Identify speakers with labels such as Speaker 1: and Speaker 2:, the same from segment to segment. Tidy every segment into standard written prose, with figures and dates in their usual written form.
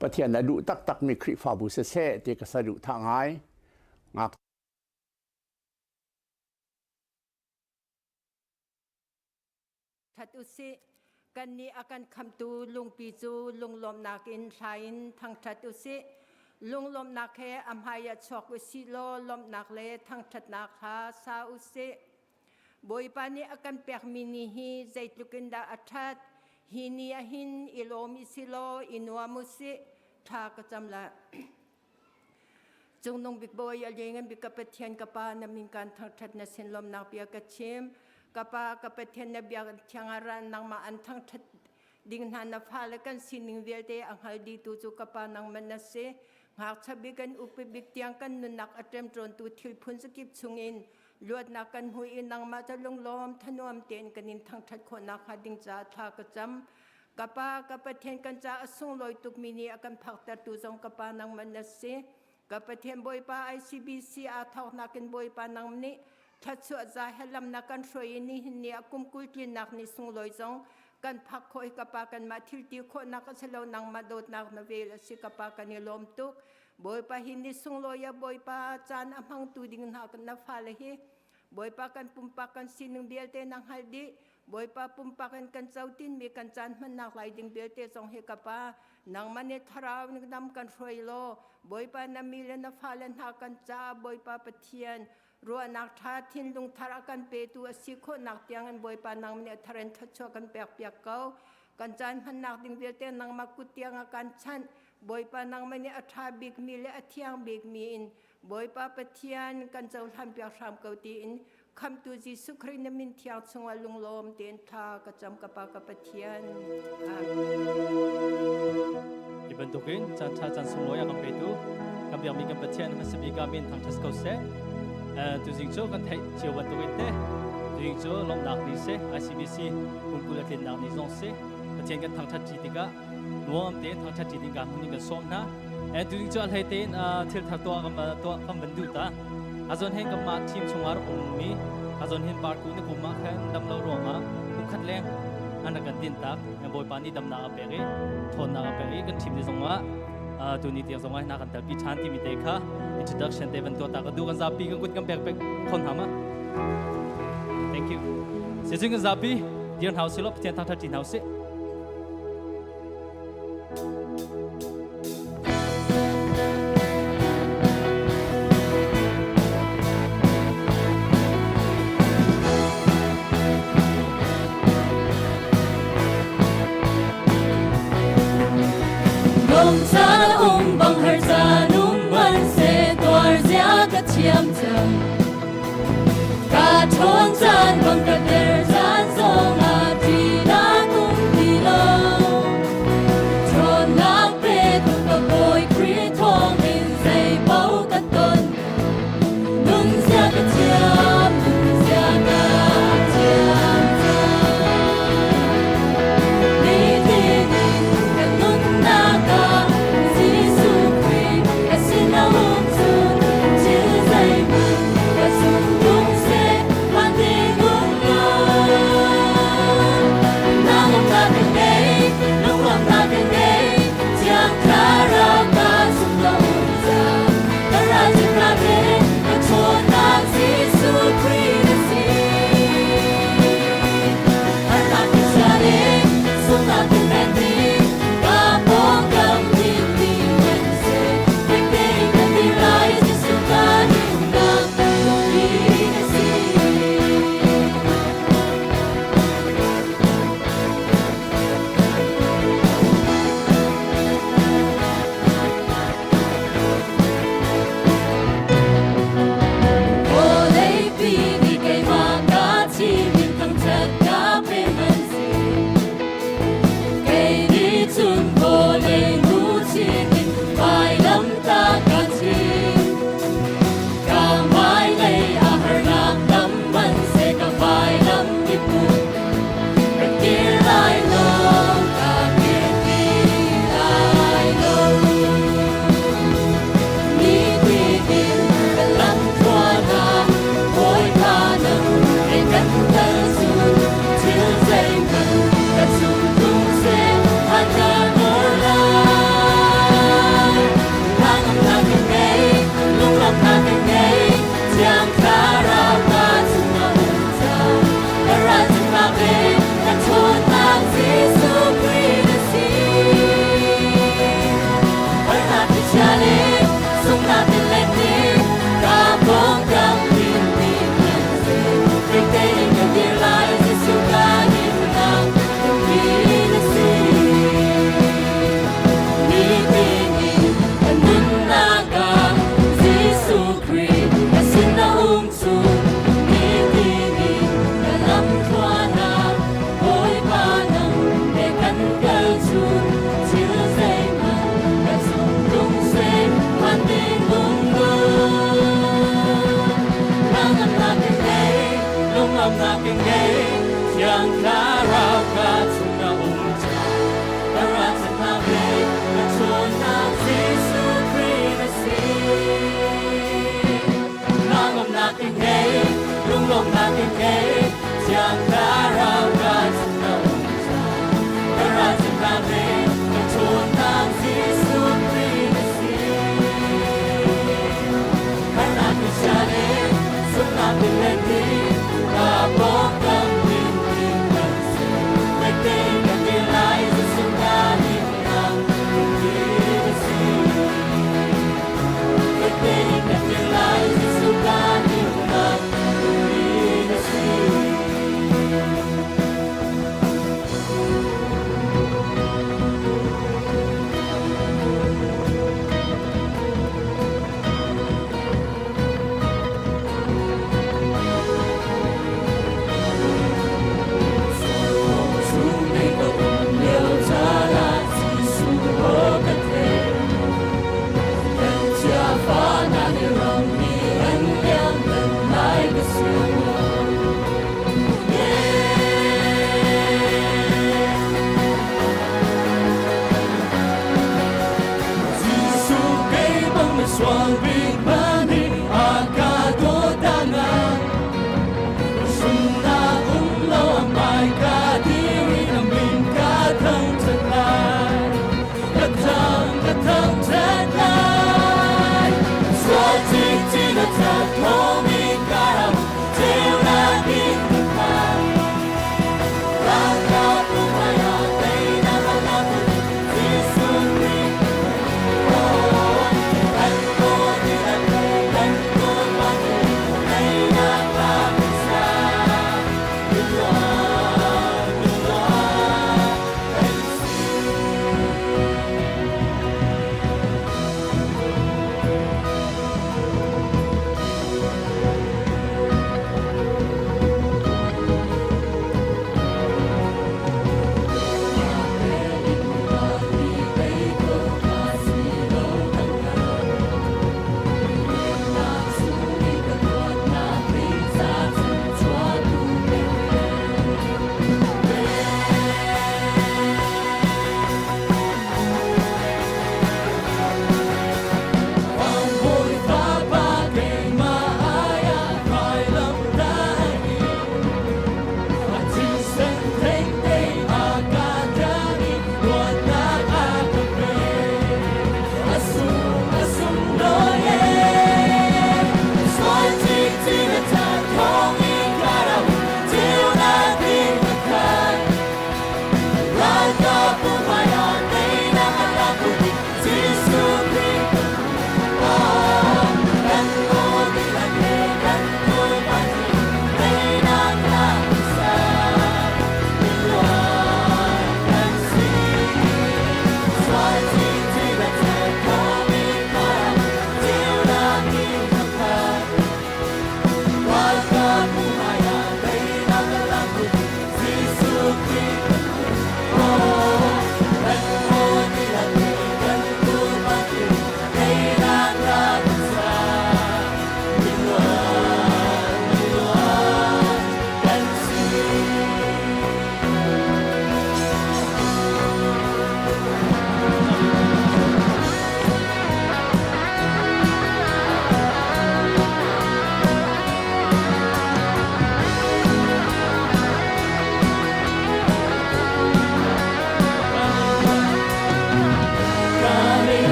Speaker 1: Pathian a duh taktakmi Khrihfabu siseh ti ka saduhthah ngai. Ngak
Speaker 2: That usih. Kannih a kan khamtu lungpi cu lunglawmhnak in hla in thangṭhat usih. Lunglawmhnak he a hmai ah chuak usih law lawmhnak le thangṭhatnak hla sa usih. Bawipa nih a kan pekmi ni hi zeitluk in dah a ṭhat. Hi ni ah hin i lawm i si law i nuam usih. Thla ka cam lai. Cungnung bik Bawi a lianngan bik ka Pathian ka Pa na min kan thangṭhat na sin lawmnak bia ka chim. Ka Pa ka Pathian na bia thiang ah ran nangmah an thangṭhat ding hna na fale kan sining vialte a hngal dihtu cu ka Pa nangmah na si. Ngakchia bik kan upi bik tiang kan nunnak a ṭemṭawntu thil phun zakip chungin luatnak kan hmu i nangmah cu lunglawm thanuam tein kan in thangṭhat khawhnak hnga ding caah thla ka cam. Ka Pa, ka Pathian kan caah a sunglawi tukmi nih a kan phaktertu zong ka Pa nangmah na si. Ka Pathian Bawipa ICBC aa thawknak in Bawipa nang nih thluachuah za he lam na kan hruai i nihin ni ah kum 20 tlinnak ni sunglawi zong kan phak khawh i ka Pa kanmah thil ti khawhnak a si lo nangmah dawtnak na vel a si ka Pa kan i lawm tuk. Bawipa hi ni sunglawi ah Bawipa caan a hmangtu ding hna na fale hi Bawipa kan pumpak kan sining vialte na hngalh dih. Bawipa pumpak in kan co tinmi kan caan hmannak lai ding vialte zong hi ka Pa, nangmah nih thlarau nih nam kan hruai law, Bawipa na mi le na fale hna kan caah Bawipa Pathian, ruahnak ṭha thinlung thar a kan petu a si khawhnak tiangin Bawipa nangmah nih a thar in thluachuah kan pekpiak ko. Kan caan hmannak ding vialte nangmah kut tiang a kan chanh. Bawipa nangmah nih a ṭha bikmi le a thiang bikmi in Bawipa Pathian kan cohlan piak hram ko tiin khamtu Jesuh Khrih na min thiang chungah lunglawm tein thla ka cam ka Pa ka Pathian.
Speaker 3: Hi bantukin caan ṭha caan sunglawi a kan petu kan biakmi kan Pathian hmasa bik ah min thangṭhat ko seh. Tuzing cu kan theih cio bantukin te tuzing cu lawmhnak ni si ICBC kum 20 a tlinnak ni zong si Pathian kan thangṭhat ṭi tikah nuam tein thangṭhat ṭi ding ka hmun in kan sawm hna. Tuzing cu a hlei tein thil thar tuah kan tuah kan van duh ta. A zawn hen kanmah team chungah rak ummi a zawn hen parku na kum ah khan dam lo ruangah kum khat leng an rak kan din tak. Bawipa nih damnak a pek i ṭhawnnak a pek i kan team ni zongah tuni tiang zongah hna kan telpi ṭhan timi te kha introduction te van tuah ta ka duh kan zapi kan kut kan pek pek khon hna ma. Thank you. Sicun kan zapi dir hna usih law Pathian thangṭhat ṭi hna usih.
Speaker 4: Um bang har caan um man se tuar zia ka thiam cang Ka ṭhawn caan bang ka der caan zongah ṭihnak um ti lo. Ṭhawnnak petu ka Bawi Khrih thawngin zei paoh ka ton. Nunzia ka thiam, nunzia ka thiam cang. Nitin in ka nunnak ah Jesuh Khrih ka sinah um cun thil zeihmanh ka chung tung seh phan ding um lo.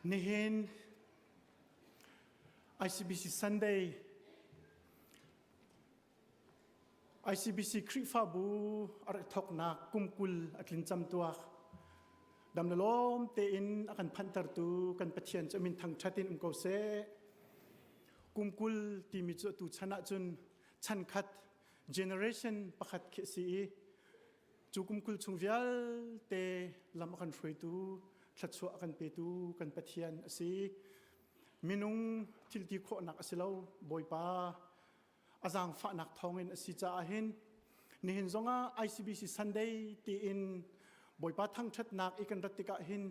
Speaker 5: Nihin ICBC Sunday ICBC Khrihfabu a rak thawknak kum 20 a tlin cam tuak. Dam le lawm tein a kan phanhtertu kan Pathian cu min thangṭhat in um ko seh. Kum 20 timi cu atu chan ahcun chan khat generation pakhat khi a si i cu kum 20 chung vialte lam a kan hruaitu, thluachuah a kan petu kan Pathian a si. Minung thilti khawhnak a si lo, Bawipa a zaangfahnak thawngin a si caah hin nihin zongah ICBC Sunday tiin Bawipa thangṭhatnak i kan rat tikah hin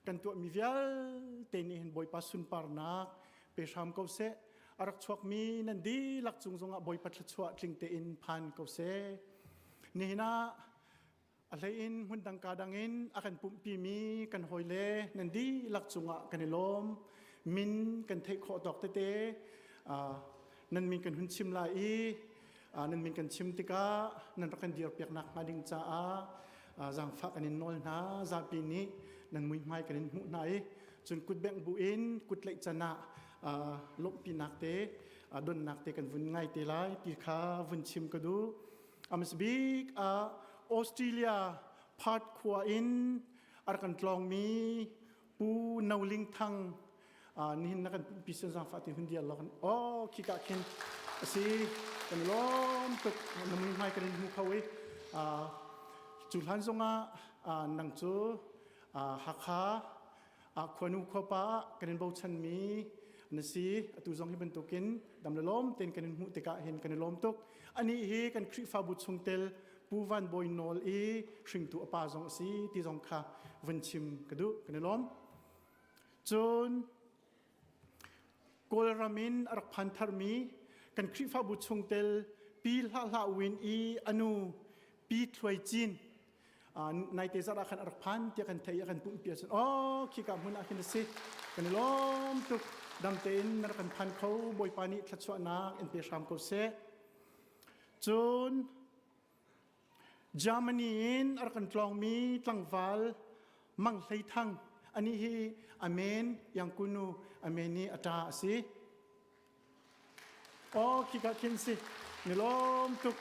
Speaker 5: kan tuahmi vialte nih hin Bawipa sunparnak pe hram ko seh. A rak chuakmi nan dihlak cung zongah Bawipa thluachuah tling tein phan ko seh. Nihin ah a hleiin hmundang ka dang in a kan pumhpimi kan hawile nan dihlak cungah kan i lawm. Min kan theih khawh tawk tete nan min kan hun chim lai i nan min kan chim tikah nan rak kan dirpiaknak hnga ding caah zaangfah kan in nawl hna. Zapi nih nan muihmai kan in hmuh hna i cun kutbengh bu in kutleih can ah lawmhpinak te donnak te kan vun ngai te lai ti kha vun chim ka duh. Amas bik ah Australia Perth khua in a rak kan tlawngmi Pu No Ling Thang nihin na kan pumpi sin zaangfah ti hun dial lo kan oh khi ka khin asi kan lawm tuk na mui hmai kan in hmu kho i cu hlan zongah nang cu Hakha khuanu khuapa kan in bochanmi na si. Atu zong hi bantukin dam le lawm tein kan in hmuh tikah hin kan i lawm tuk. Ani hi kan Khrihfabu chungtel Pu Van Bawi Nawl i hringtu a pa zong a si ti zong kha vun chim ka duh. Kan i lawm. Cun Kawlram in a rak phan tharmi kan Khrihfabu chungtel Pi Hlah Hlah Win i anu Pi Thluai Cin naite zarh ah khan a rak phan tiah kan theih i a kan pumhpi ahcun oh khika hmun ah khin a si, kan i lawm tuk. Dam tein na rak kan phan kho. Bawipa nih thluachuahnak in pe hram ko seh. Cun Germany in a rak kan tlawngmi tlangval Mang Hlei Thang, ani hi Amen Yangkunu Amen i a ṭa a si. Aw khika khin si, ni lawm tuk.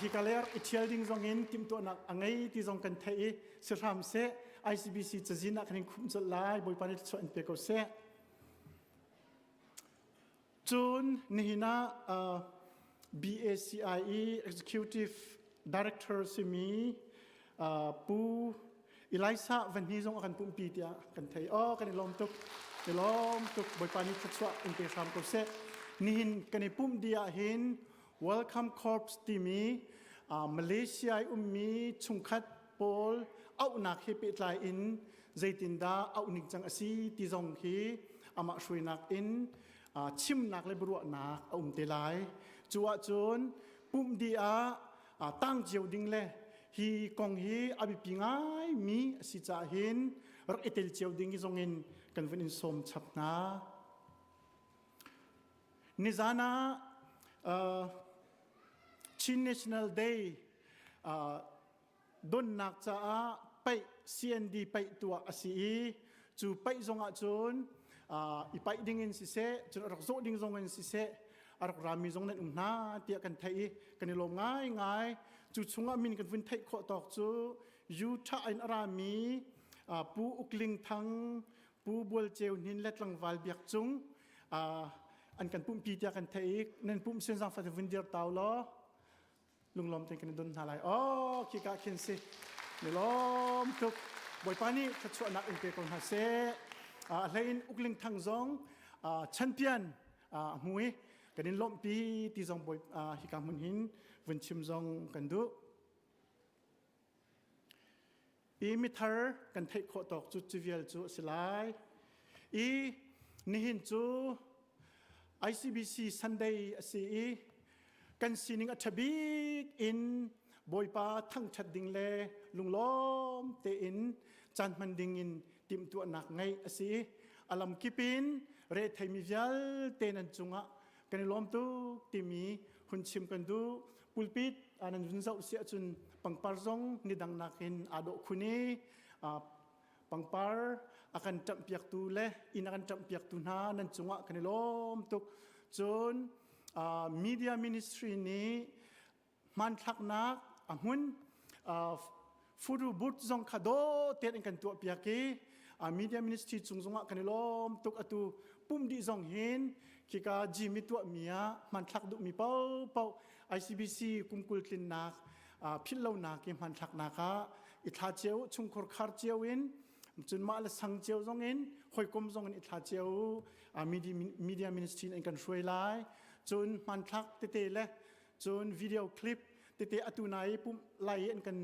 Speaker 5: Hika ler i ṭhial ding zong in timhtuahnak a ngei ti zong kan theih i si hram seh. ICBC cazin ah kan in khumh colh lai. Bawipa nih thluachuah in pe ko seh. Cun nihin ah BACIE Executive Director simi Pu Elisa Vanhi zong a kan pumpi tiah kan thei. Oh, kan i lawm tuk. I lawm tuk. Bawipa nih thluachuah in pe hram ko seh. Nihin kan i pumh dih ah hin Welcome Corps timi Malaysia i ummi chungkhat pawl auhnak he pehtlai in zeitindah auh ning cang a si ti zong hi amah hruainak in chimnak le biaruahnak a um te lai. Cu ahcun pumh dih ah tang cio ding le hi kong hi a biapi ngaimi a si caah hin rak i tel cio ding hi zong in kan vun in sawm chap hna. Nizan ah Chin National Day donnak caah paih CND paih tuah a si i cu paih zong ah cun i paih ding in siseh, cun a rak zawh ding zong in siseh, a rak rami zong nan um hna tiah kan theih i kan i lawm ngaingai. Cu chungah min kan vun theih khawh tawk cu Utah in a rami Pu Ukling Thang, Pu Bual Ceu Hnin le tlangval Biak Cung an kan pumhpi tiah kan theih i nan pumh sin zang fate vun dir tau law lunglawm tein kan i don hna lai. Oh, khika khin si. Milawm tuk. Bawipa nih thluachuahnak in pe ko hna seh. A hlei in Ukling Thang zong champion a hmu i kan in lawmhpi ti zong bawi hika hmun hin vun chim zong kan duh. I mithar kan theih khawh tawk cu cu vial cu a si lai. I nihin cu ICBC Sunday a si i kan sining a ṭhabik in Bawipa thangṭhat ding le lunglawm tein caan hman ding in timhtuahnak ngeih a si i a lamkip in retheimi vialte nan cungah kan i lawm tuk timi hun chim kan duh. Pulpit nan vun zoh si ahcun pangpar zong nidang nakin aa dawh khun i. Pangpar a kan ṭamhpiaktu le inn a kan ṭamhpiaktu hna nan cungah kan i lawm tuk. Cun media ministry nih hmanthlaknak a hmun photo booth zong kha dawh tein an kan tuahpiak i media ministry cung zongah kan i lawm tuk. Atu pumh dih zong hin khika gym i tuahmi ah hmanthlak duhmi paohpaoh ICBC kum 20 tlinnak philhlonak i hmanthlaknak ah i thla cio chungkhur khar cio in cun mah le sang cio zong in hawikom zong in i thla cio media ministry in an kan hruai lai. Cun hmanthlak tete le cun video clip tete atu nai pumh lai i an kan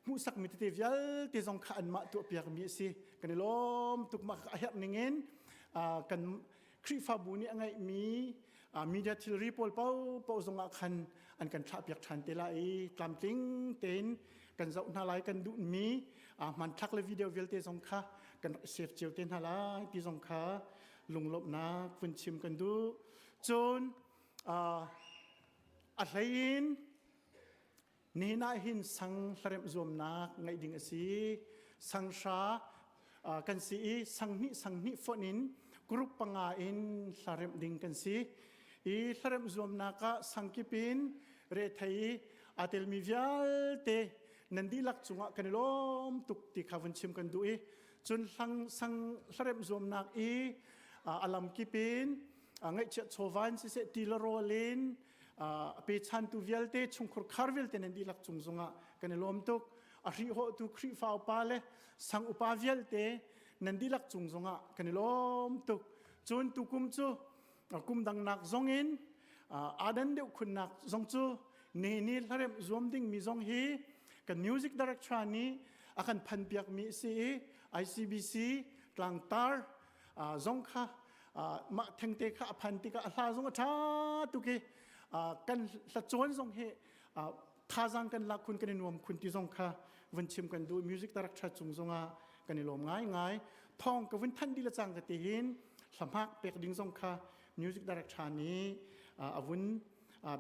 Speaker 5: hmuhsakmi tete vialte zong kha anmah tuahpiakmi a si. Kan i lawm tuk. Mah a herh ning in kan Khrihfabu nih a ngeihmi media thilri pawl paohpaoh zongah khan an kan thlahpiak ṭhan te lai i tlamtling tein kan zoh hna lai. Kan duhmi hmanthlak le video vialte zong kha kan rak save cio te hna lai ti zong kha lunglawmhnak vun chim kan duh. Cun a hlei in Nihin ah hin sang hlaremh zuamnak ngeih ding a si. Sang hra kan si i sang hnih sang hnih fonh in group panga in hlaremh ding kan si. I hlaremh zuamnak ah sang kip in rethei i aa telmi vialte nan dihlak cungah kan i lawm tuk ti kha vun chim kan duh i cun hlang sang hlaremh zuamnak i a lam kip in ngaihchiat chawva in siseh ti le rawl in a pechantu vialte chungkhur khar vialte nan dihlak cung zongah kan i lawm tuk. A hrihhawhtu Khrihfa upa le sang upa vialte nan dihlak cung zongah kan i lawm tuk. Cun tukum cu kum dangnak zong in adan deuh khunnak zong cu ne ni hlaremh zuam ding mi zong hi kan music director nih a kan phan piak mi si i ICBC tlangtar zong kha mah thengte kha a phan tikah a hla zong a ṭha tuk i kan hlacawn zong hi thazaang kan lak khun, kan i nuam khun ti zong kha vun chim kan duh. Music director cung zongah kan i lawm ngaingai. Thawng ka vun thanh dih le cang ka ti hin hlahmak pek ding zong kha music director nih a vun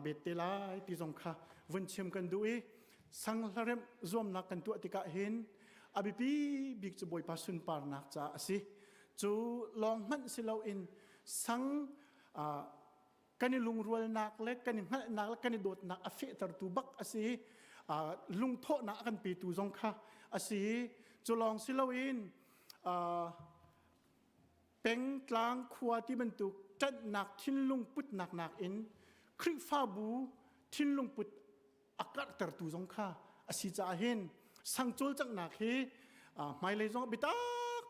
Speaker 5: bet te lai ti zong kha vun chim kan duh i sang hlaremh zuamnak kan tuah tikah hin a biapi bik cu Bawipa sunparnak caah a si. Cu lawng hmanh si loin sang kan i lungrualnak le kan i hngalhnak le kan i dawtnak a fehtertu bak a si. Lungthawhnak a kan petu zong kha a si. Cu lawng si loin pengtlang khua ti bantuk ṭanhnak thinlung putnak nakin Khrihfabu thinlung put a karhtertu zong kha a si caah hin sang cawlcanghnak hi hmailei zong biatak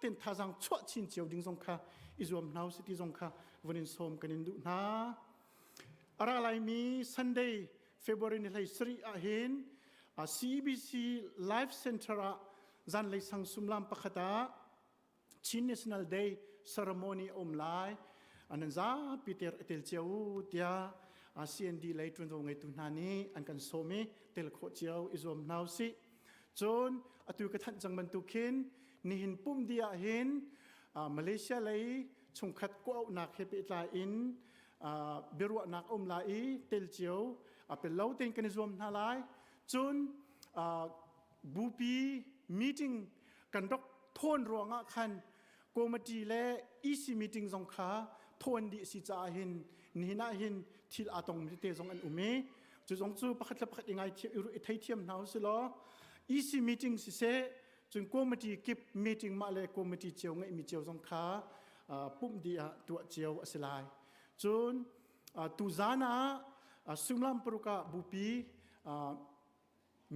Speaker 5: tein thazaang chuah chin cio ding zong kha i zuam hna usih ti zong kha vun in sawm kan in duh hna. A ra laimi Sunday February ni 17 ah hin CEBC Life Center ah zanlei sang sumlam pakhat ah Chin National Day ceremony a um lai. Nan zapi ter tel cio u tiah CND lei ṭuanvo ngeitu hna nih an kan sawm i tel khawh cio i zuam hna usih. Cun atu ka thanh cang bantuk khin nihin pum di ah hin Malaysia lei chungkhat kuauhnak he pehtlai in biaruahnak a um lai i tel cio a pel lo tein kan i zuam hna lai. Cun bupi meeting kan rak thawn ruangah khan committee le EC meeting zong kha thawn dih si caah hin nihin ah hin thil aa tongmi tete zong an um i cu zong cu pakhat le pakhat i ngai i theithiam hna usih law EC meeting siseh cun committee kip meeting mah le committee cio ngeihmi cio zong kha pumh dih ah tuah cio a si lai. Cun tuzan ah suimilam paruk ah bupi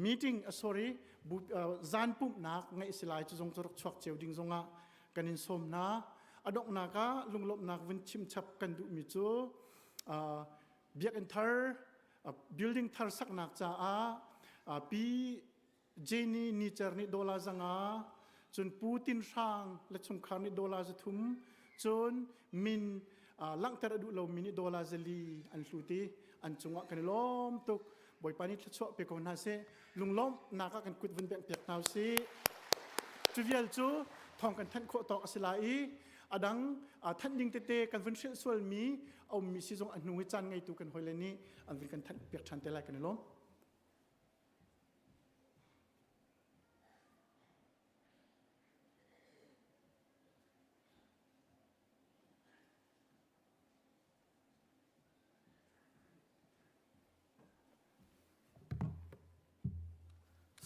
Speaker 5: meeting sorry zan pumhnak ngeih si lai. Cu zong cu rak chuak cio ding zongah kan in sawm hna. A donghnak ah lunglawmhnak vun chim chap kan duhmi cu biakinn thar building thar saknak caah pi Jenny Nicer nih dollar 500, cun Pu Tin Hrang le chungkhar nih dollar 300, cun min langhter a duh lomi nih dollar 400 an hlut i an cungah kan i lawm tuk. Bawipa nih thluachuah pe ko hna seh. Lunglawmhnak ah kan kut vun bengh piak hna usih. Cu vial cu thawng kan thanh khawh tawk a si lai i a dang thanh ding tete kan vun hrilh sualmi a ummi si zong a hnu i caan ngeitu kan hawile nih an vun kan thanh piak ṭhan te lai. Kan i lawm.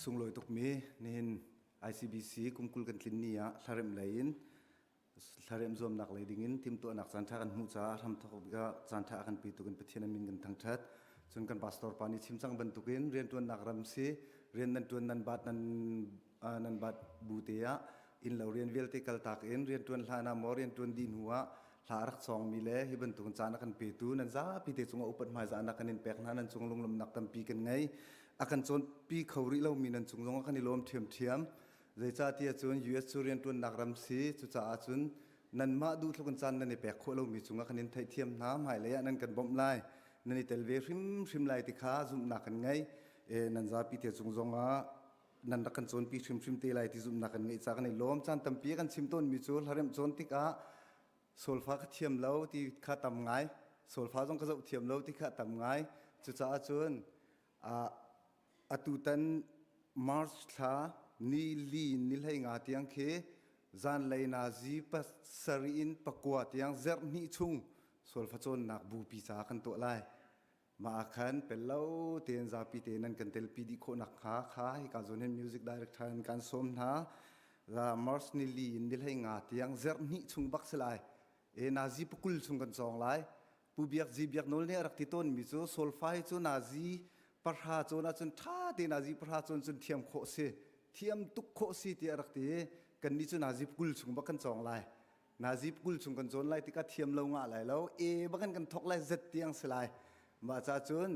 Speaker 6: Sunglawi tukmi nihin ICBC kumkul kan tlin ni ah hlaremh lei in hlaremh zuamnak lei dingin timhtuahnak caanṭha kan hmuh caah hramthawk bikah caanṭha a kan petu kan Pathian a min kan thangṭhat. Cun kan pastor pa nih chim cang bantukin rianṭuannak ram si rian nan ṭuan nan bat nan nan bat bu te ah innlo rian vialte kaltak in rianṭuan hlan ah maw rianṭuan dih hnu ah hla a rak cawngmi le hi bantukin caan a kan petu nan zapi te cungah upat hmaizahnak kan in pek hna nan cung lunglawmhnak tampi kan ngei a kan cawnpi kho rih lomi nan cung zongah kan i lawm ṭhiamṭhiam zeicahtiah cun US cu rianṭuannak ram si cucaah cun nanmah duh tluk in caan nan i pek khawh lomi cungah kan in theihthiam hna hmailei ah nan kan bawmh lai nan i tel ve hrimhrim lai ti kha zumhnak kan ngei e, nan zapi te cung zongah nan rak kan cawnpi hrimhrim te lai ti zumhnak kan ngeih ca kan i lawm caan tampi kan chim tawnmi cu hlaremh cawn tikah solfa ka thiam lo ti kha tam ngai solfa zong ka zoh thiam lo ti kha tam ngai cucaah cun atutan March thla ni li ni hlei nga tiang khi zanlei nazi pasarih in pakua tiang zerh hnih chung solfa cawnnak bupi ca kan tuah lai Mah ah khan pel lo tein zapi te nan kan telpi dih khawh nakhnga kha hika zawn hin music director in kan sawm hna. March ni li in ni hlei nga tiang zerh hnih chung bak si lai. E nazi pakul chung kan cawng lai. Pu Biak Zi Biak Nawl nih a rak ti tawnmi cu solfa hi cu nazi pahra cawn ahcun ṭha te nazi pahra cawn cun thiam khawh si. Thiam tuk khawh si tiah a rak ti i kannih cu nazi pakul chung bak kan cawng lai. Nazi 20 chung kan cawn lai tikah thiam lo ngah lai lo. A bakin kan thok lai Z tiang si lai. Mah ca cun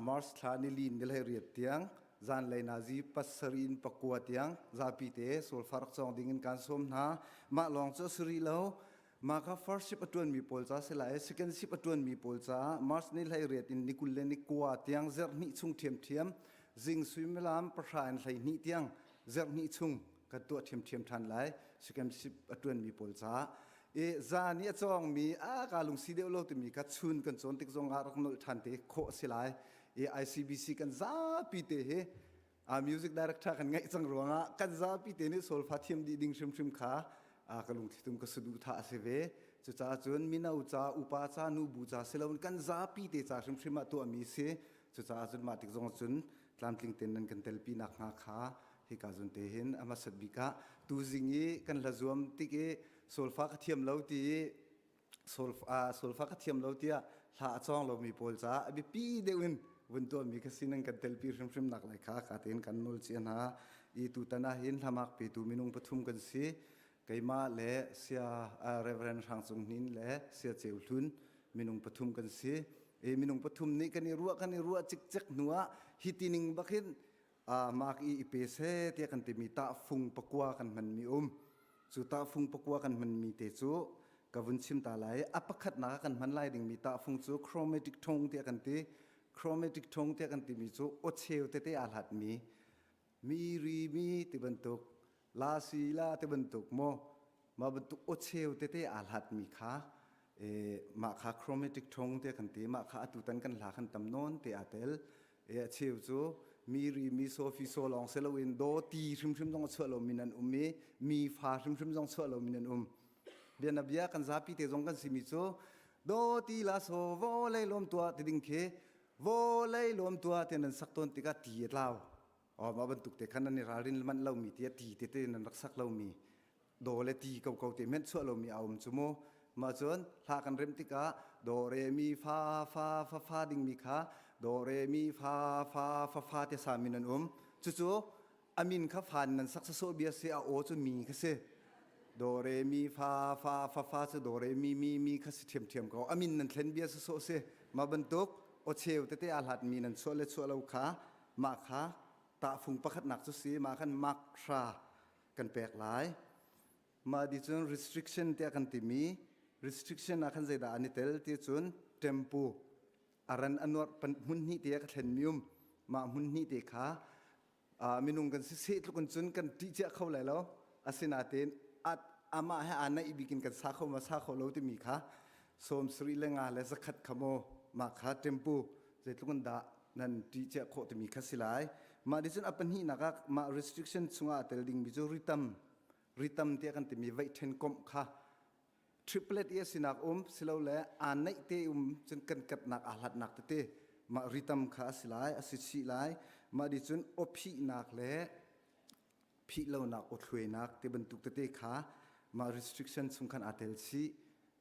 Speaker 6: March thla ni li ni hlei riat tiang zanlei nazi pasarih in pakua tiang zapi te solfa rak cawng ding in kan sawm hna. Mah lawng cu a si rih lo. Mah kha first ship a ṭuanmi pawl ca si lai, second ship a ṭuanmi pawl caah March ni hlei riat in ni 20 le ni kua tiang zerh hnih chung ṭhiamṭhiam zing suimilam pahra in hlei hnih tiang zerh hnih chung kan tuah ṭhiamṭhiam ṭhan lai sikemsip a ṭuanmi pawl caah i zan i a cawngmi a ka lungsi deuh lo timi kha chun kan cawn tik zong ah rak nolh ṭhan te khawh a si lai i ICBC kan zapi te hi a music director kan ngeih cang ruangah kan zapi te nih solfa thiam dih ding hrimhrim kha ka lungthlitum ka saduhthah a si ve cucaah cun mino ca upa ca nubu ca si loin kan zapi te ca hrimhrim ah tuahmi si cucaah cun mah tik zong cun tlamtling tein nan kan telpi nakhnga kha hika zun te hin a hmasat bik ah tuzing i kan hla zuam tik i solfa ka thiam lo ti i solfa ka thiam lo tiah hla a cawng lomi pawl caah a biapi deuh in vun tuahmi ka si nan kan telpi hrimhrim nak lai kha ka tein kan nawl cia hna i tutan ah hin hlamak petu minung pathum kan si keimah le sia Reverend Hrang Cung Hnin le sia Ceu Hlun minung pathum kan si i minung pathum nih kan i ruah kan i ruah cikcek hnu ah hi tining bak hin mak i i pe seh tiah kan timi tahfung pakua kan hmanmi um cu tahfung pakua kan hmanmi te cu ka vun chim ta lai a pakhatnak kan hman lai dingmi tahfung cu chromatic tone tiah kan ti chromatic tone tiah kan timi cu aw cheu tete aa hlatmi mi ri mi ti bantuk la si la ti bantuk maw mah bantuk aw cheu tete aa hlatmi kha mah kha chromatic tone tiah kan ti mah kha atutan kan hla khan tam nawn te aa tel E a cheu cu mi ri mi so fi so lawng si loin do ti hrimhrim zong a chuah lomi nan um i mi fa hrimhrim zong chuah lomi nan um. Bianabia kan zapi te zong kan simi cu do ti la so vo lei lawm tua ti ding khi vo lei lawm tua ti nan sak tawn tikah ti a tlau. Oh mah bantuk te khan nan i ralrin manh lomi ti a ti tete nan rak sak lomi do le ti ko ko te men chuah lomi a um cu mu mah cun hla kan remh tikah do re mi fa fa fa fa dingmi kha do re mi fa fa fa fa te sa min an um cucu a min kha fan nan sak sasawh bia si a aw cu mi kha si do re mi fa fa fa fa cu do re mi mi mi kha si ṭhiamṭhiam ko a min nan thlen bia sasawh si mah bantuk aw cheu tete aa hlat mi nan chuah le chuah lo kha mah kha tahfung pakhatnak cu si mah khan mak hra kan pek lai. Mah di cun restriction tiah kan timi restriction ah khan zeidah an i tel ti cun tempo a ran a nuarh hmun hnih te ka thlen mi um mah hmun hnih te kha minung kan si seh tluk in cun kan ṭih cia kho lai lo asinain amah he aa naih bik in kan sa kho ma sa kho lo timi kha sawm sarih le nga le zakhat kha maw mah kha tempo zeitluk in dah nan ṭih cia khawh timi kha si lai. Mah nih cun a pahnihnak ah mah restriction chungah a tel dingmi cu ritam ritam tiah kan timi veih ṭhen komh kha triplet i a sinak um silole aa naih te um cun kan katnak aa hlatnak tete mah ritam kha a si lai a si chih lai. Mah di cun awphihnak le phih lonak awthluainak ti bantuk tete kha mah restriction chung khan aa tel chih.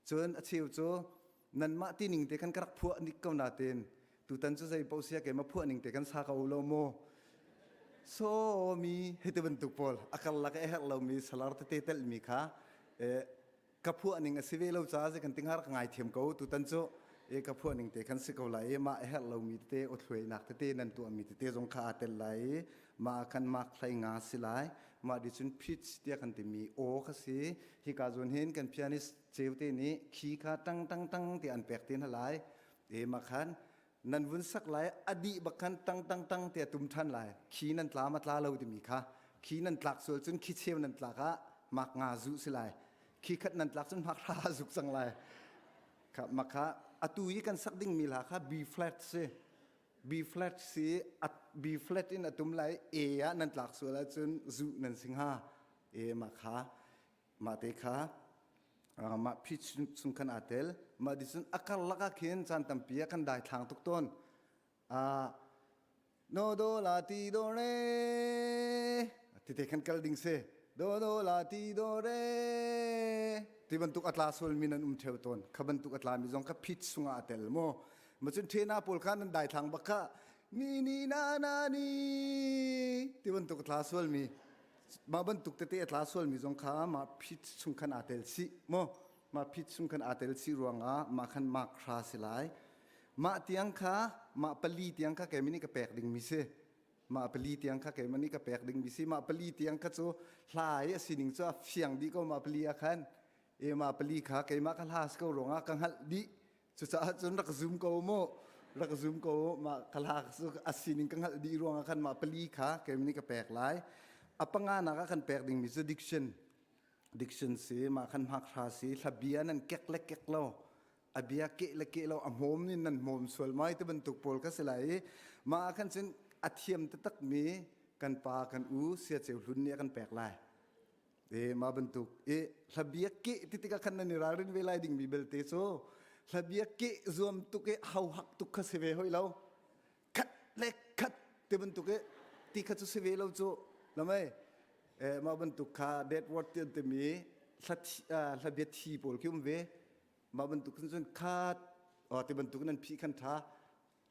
Speaker 6: Cun a cheu cu nanmah ti ning te khan ka rak phuah nik ko natin tutan cu zei paoh sia keimah phuah ning te kan sa ko lo maw so mi hei ti bantuk pawl a karlak a herh lomi salar tete telhmi kha ka phuah ning a si ve lo caah zei kan ti hnga rak ngai thiam ko tutan cu e ka phuah ning te khan si ko lai i mah a herh lomi tete awthluainak tete nan tuahmi tete zong kha aa tel lai i mah ah khan mark hlei nga si lai mah di cun pitch tiah kan timi aw kha si hika zawn hin kan pianist ceute nih khi kha tang tang tang ti an pek te hna lai e mah khan nan vun sak lai a dih bak khan tang tang tang ti a tum than lai khi nan tla ma tla lo timi kha khi nan tlak sual cun khi cheu nan tlak ah mak nga zu si lai khi khat nan tlak cun mak ra zuk cang lai kha makha atu i kan sak ding mi hla kha B flat si B flat si B flat in a tum lai A ah nan tlak sual ahcun zu nan sing ha e ma kha mah te kha mah pitch chung khan aa tel mah di cun a karlak ah khin caan tampi ah kan daithlang tuk tawn no do la ti do re tite khan kal ding si do do la ti do re ti bantuk a tla sual mi nan um theo tawn kha bantuk a tla mi zong kha pitch chungah a tel mu ma cun thena pawl kha nan daithlang bak kha ni ni na na ni ti bantuk a tla sual mi mah bantuk tete a tla sualmi zong kha mah phit chung khan aa tel chih maw mah phit chung khan aa tel chih ruangah mah khan mark hra si lai mah tiang kha mah pali tiang kha keimah nih ka pek dingmi si mah pali tiang kha keimah nih ka pek dingmi si mah pali tiang kha cu hla i a sining cu a fiang dih ko mah pali ah khan e mah pali kha keimah ka hla si ko ruangah ka hngalh dih Cucaah cun rak zum ko mu rak zum ko mah ka hla cu a sining ka hngalh dih ruangah khan mah pali kha keimah nih ka pek lai. A panganak ah kan pek dingmi cu diction. Diction si mah khan hmakhra si hla bia nan kek le kek lo a bia keh le keh lo a hmawm in nan hmawm sual mai ti bantuk pawl ka si lai i mah ah khan cun a thiam taktak mi kan pa kan u sia ceu hlun nih a kan pek lai. E mah bantuk i hlabia keh ti tikah khan nan i ralrin ve lai dingmi belte cu hlabia keh zuam tuk i hauhak tuk kha si ve hoi lo khat le khat ti bantuk i ti kha cu si ve lo cu lamei e mah bantuk kha dead word ti an timi hlabia thi pawl khi um ve mah bantuk cun khat ti bantuk nan phih khan tha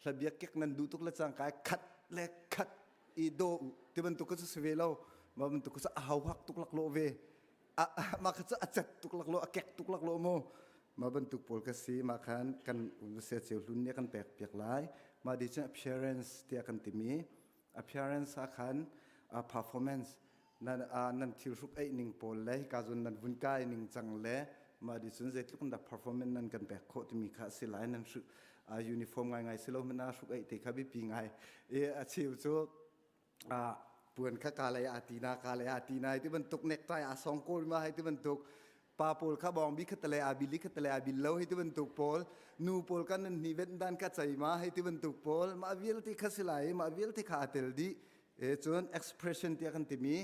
Speaker 6: hlabia kek nan duh tuk le cangka khat le khat i do u ti bantuk cu si ve lo ma bantuk cu a hauhak tuk lak lo ve ma kha cu a cet tuk lak lo a kek tuk lak lo mu ma bantuk pawl ka si ma khan kan se cheu hlun nih kan pek piak lai ma di cun appearance tiah kan timi appearance ah khan performance nan nan thil hruk eih ning pawl le hika zun nan vun kai ning cang le mah di cun zeitluk in dah performance nan kan pek khawh timi kha a si lai nan hruk uniform ngai ngai si lo hmanh ah hruk eih te kha biapi ngai i a cheu cu puan kha ka lei a ti na ka lei a ti na ti bantuk necktie a song kawl ma hai ti bantuk pa pawl kha bawng bi kha tale a bil kha tale a bil lo hei ti bantuk pawl nu pawl kan nan ni vet dan ka chai ma hei ti bantuk pawl mah vialte kha si lai mah vialte kha a tel dih E cun expression tiah kan timi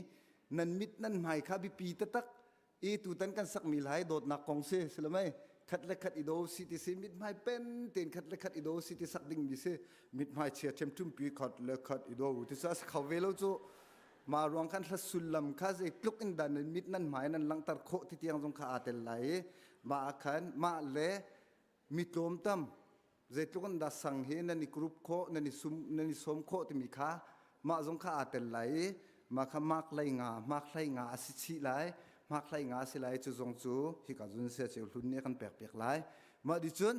Speaker 6: nan mit nan hmai kha biapi taktak i tutan kan sakmi lai dawtnak kong si silamai khat le khat i do si ti si mithmai pen ten khat le khat i do si ti sak ding mi si mithmai chia ṭhem ṭhumpi khat le khat i do ti cu a si kho ve lo cu ma ruang khan hla sullam kha zeitluk in dah nan mit nan hmai nan langhter khawh ti tiang zong kha aa tel lai i mah ah khan mah le mi tlawmtam zeitluk in dah sang hi nan i group khawh nan i sum nan i sawm khawh timi kha mah zong kha aa tel lai i mah kha mark hlei nga mark hlei nga a si chih lai mark hlei nga a si lai cu zong cu hika zun sia ceu hlun nih a kan pek piak lai mah di cun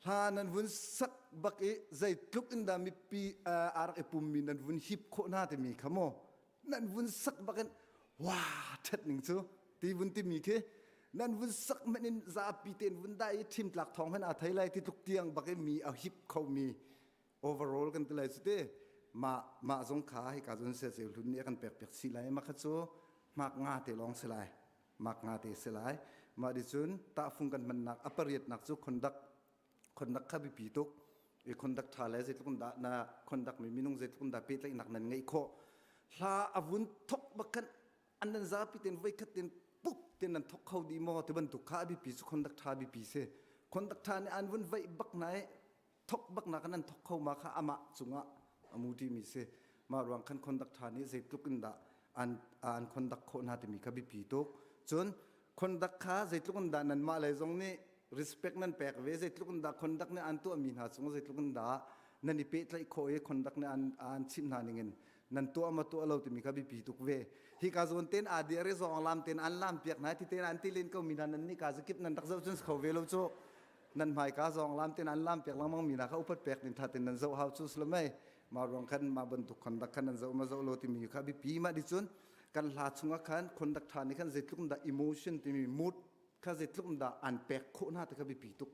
Speaker 6: hla nan vun sak bak i zeitluk in dah mipi aa rak i pummi nan vun hip khawh hna timi kha maw nan vun sak bakin wa ṭhat ning cu ti vun timi khi nan vun sak hmanh in zapi tein vun dah i ṭhim tlak thawng hmanh aa thei lai ti tluk tiang bakin mi a hip khomi overall kan ti lai cu te mah mah zong kha hika zon sia ceu hlun nih a kan pek piak chih lai mah kha cu hmak nga te lawng si lai mak nga te si lai mah di cun tahfung kan hmannak a pariatnak cu conduct conduct kha biapi tuk i conduct ṭha le zeitluk in dah na conduct mi minung zeitluk in dah pehtlaihnak nan ngeih khawh hla a vun thok bak khan an nan zapi ten voikhat ten puk ten nan thok kho dih maw ti bantuk kha a biapi cu conduct ṭha biapi si conduct ṭha nih an vun vaih bak na i thok bak na kan nan thok kho ma kha amah cungah A mu ṭimi si. Mah ruang khan conduct ṭha nih zeitluk in dah an an conduct khawh hna timi kha biapi tuk. Cun conduct kha zeitluk in dah nanmah lei zong nih respect nan pek ve, zeitluk in dah conduct nih an tuahmi hna cung zeitluk in dah nan i pehtlaih khawh i conduct nih an an chimh hna ning in nan tuah ma tuah lo timi kha biapi tuk ve. Hi ka zawn ten aa dir i zawng lam ten an lam piak hna ti ten an ti len ko mi hna nan nih ka zakip nan rak zoh cun kho ve lo cu. Nan hmaika zawng lam ten an lam piak lengmang mi hna kha upat pek ding tha ten nan zoh hau cu silo mei. Ma ruang khan ma bantuk conduct khan nan zoh ma zoh lo timi kha biapi. Ma di cun kan hla chungah khan conduct tha nih khan zeitluk dah emotion timi mood kha zeitluk dah an pek khawh hna ti kha biapi tuk.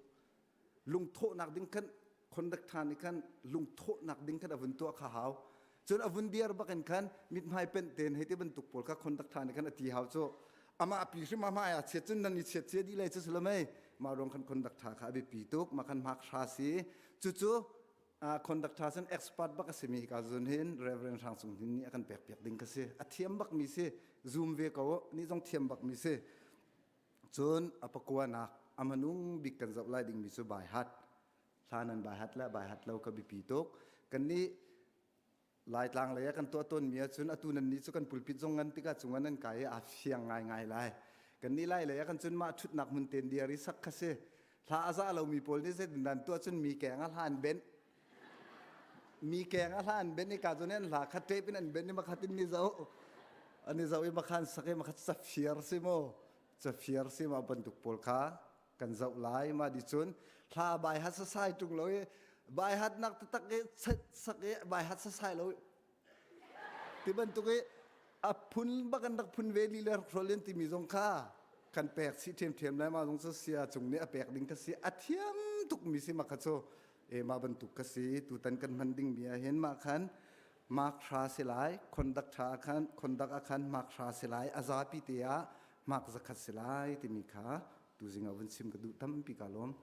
Speaker 6: Lungthawhnak ding khan conduct tha nih khan lungthawhnak ding khan a vun tuah kha hau. Cun a vun diar bak in khan mithmai penh ten hei ti bantuk pawl kha conduct tha nih khan a ti hau cu. Amah pi hrim a hmai ah chiat cun nan i chiat cia dih lai cu si lo mei. Mah ruang khan conduct tha kha a biapi tuk. Mah khan hmak hra si. Cucu conductor cun expert bak a simi ka zun hin Reverend Hrang Cung Hnin nih a kan pek piak ding ka si. A thiam bak mi si. Zoom ve ko ni zong thiam bak mi si. Cun a pakuanak a manung bik kan zoh lai ding mi cu bai hat. Hla nan bai hat le bai hat lo ka biapi tuk. Kan nih Laitlang lei ah kan tuah tawnmi ahcun atu nan nih cu kan pulpit zong ngan tikah cungah nan kai i aa fiang ngaingai lai. Kan nih lai lei ah kan cun mah ṭhutnak hmun ten diar i sak kha si. Hla a za lomi pawl nih zeitin dah an tuah cun mi keng ah hla an benh. Mi keng ah hla an benh i ka cun an hla kha tape in an benh i makhat in ni zoh. An i zoh i makhan sak i makhat cafiar si mu. Cafiar si ma bantuk pawl kha kan zoh lai. Mah di cun hla bai hat sasai ṭung lo i bai hatnak taktak i sak i bai hat sasai lo ti bantuk i a phun bak an rak phun ve li le hrol in timi zong kha kan pek chih ṭhiamṭhiam lai. Mah zong cu sia cung nih a pek ding ka si, a thiam tuk mi si. Mah kha cu e mah bantuk ka si. Tutan kan hman ding mi ah hin mah khan mark hra si lai. Conduct ṭha ah khan, conduct ah khan mark hra si lai, a zapi te ah mark 100 si lai timi kha tuzing ah vun chim ka duh. Tampi ka lawm.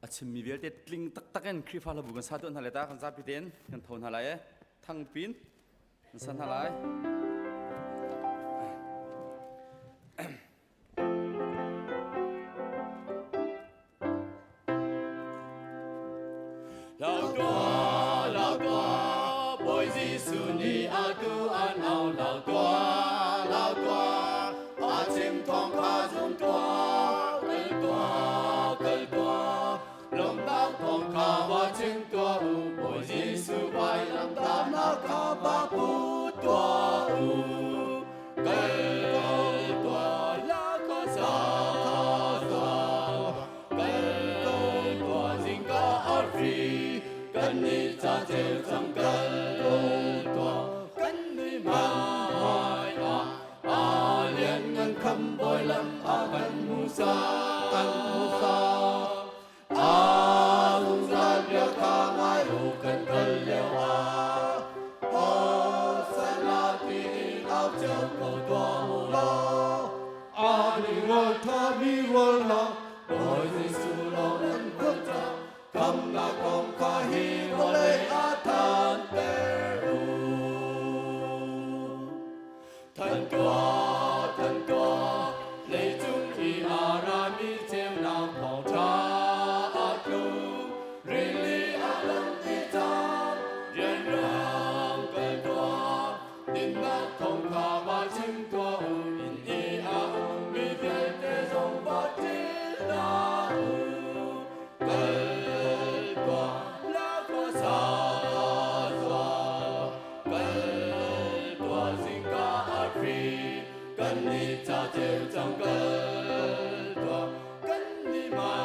Speaker 7: A chimmi vialte tling taktak in Khrihfa hlabu kan sa tuah hna le ta kan zapi tein kan tho hna lai e thangpin kan sa hna lai. Lau tua, lau tua, Bawi Jesuh nih atu an au. Lau tua, lau tua, a chim thawng kha zum tuah. Kal tuah, kal tuah, lawmhnak thawng kha va chim tuah u. Bawi Jesuh vailamtahnak kha va pu tuah u. Kal tuah, la khua sa tuah. Kal tuah zingka arfi kan nih ca ceu cang. Kal tuah kan nui hmai ah a lian ngan kham bawi lam a kan hmu sa, kan hmu sa. A zungzal bia kha ngai u kan kal lio ah. Hosanna tiin au cio ko tuah u law. Ani rawl tha mi rawl la Bawi Jesuh lawng nan kut ca khamnak kong kha hi vawlei ah thanter u. Than tuah, than tuah, leicung i a rami ceunak thawngṭha a tlung. Rili a lang i cang, rianrang kal tuah, dinnak thawng kha va chim tuah u, inn i a ummi vialte zong va ṭil hna u. Kal tuah, la khua sa tuah, kal tuah zingka arfi, kan nih ca ceu cang. Kal tuah, kan nih mai.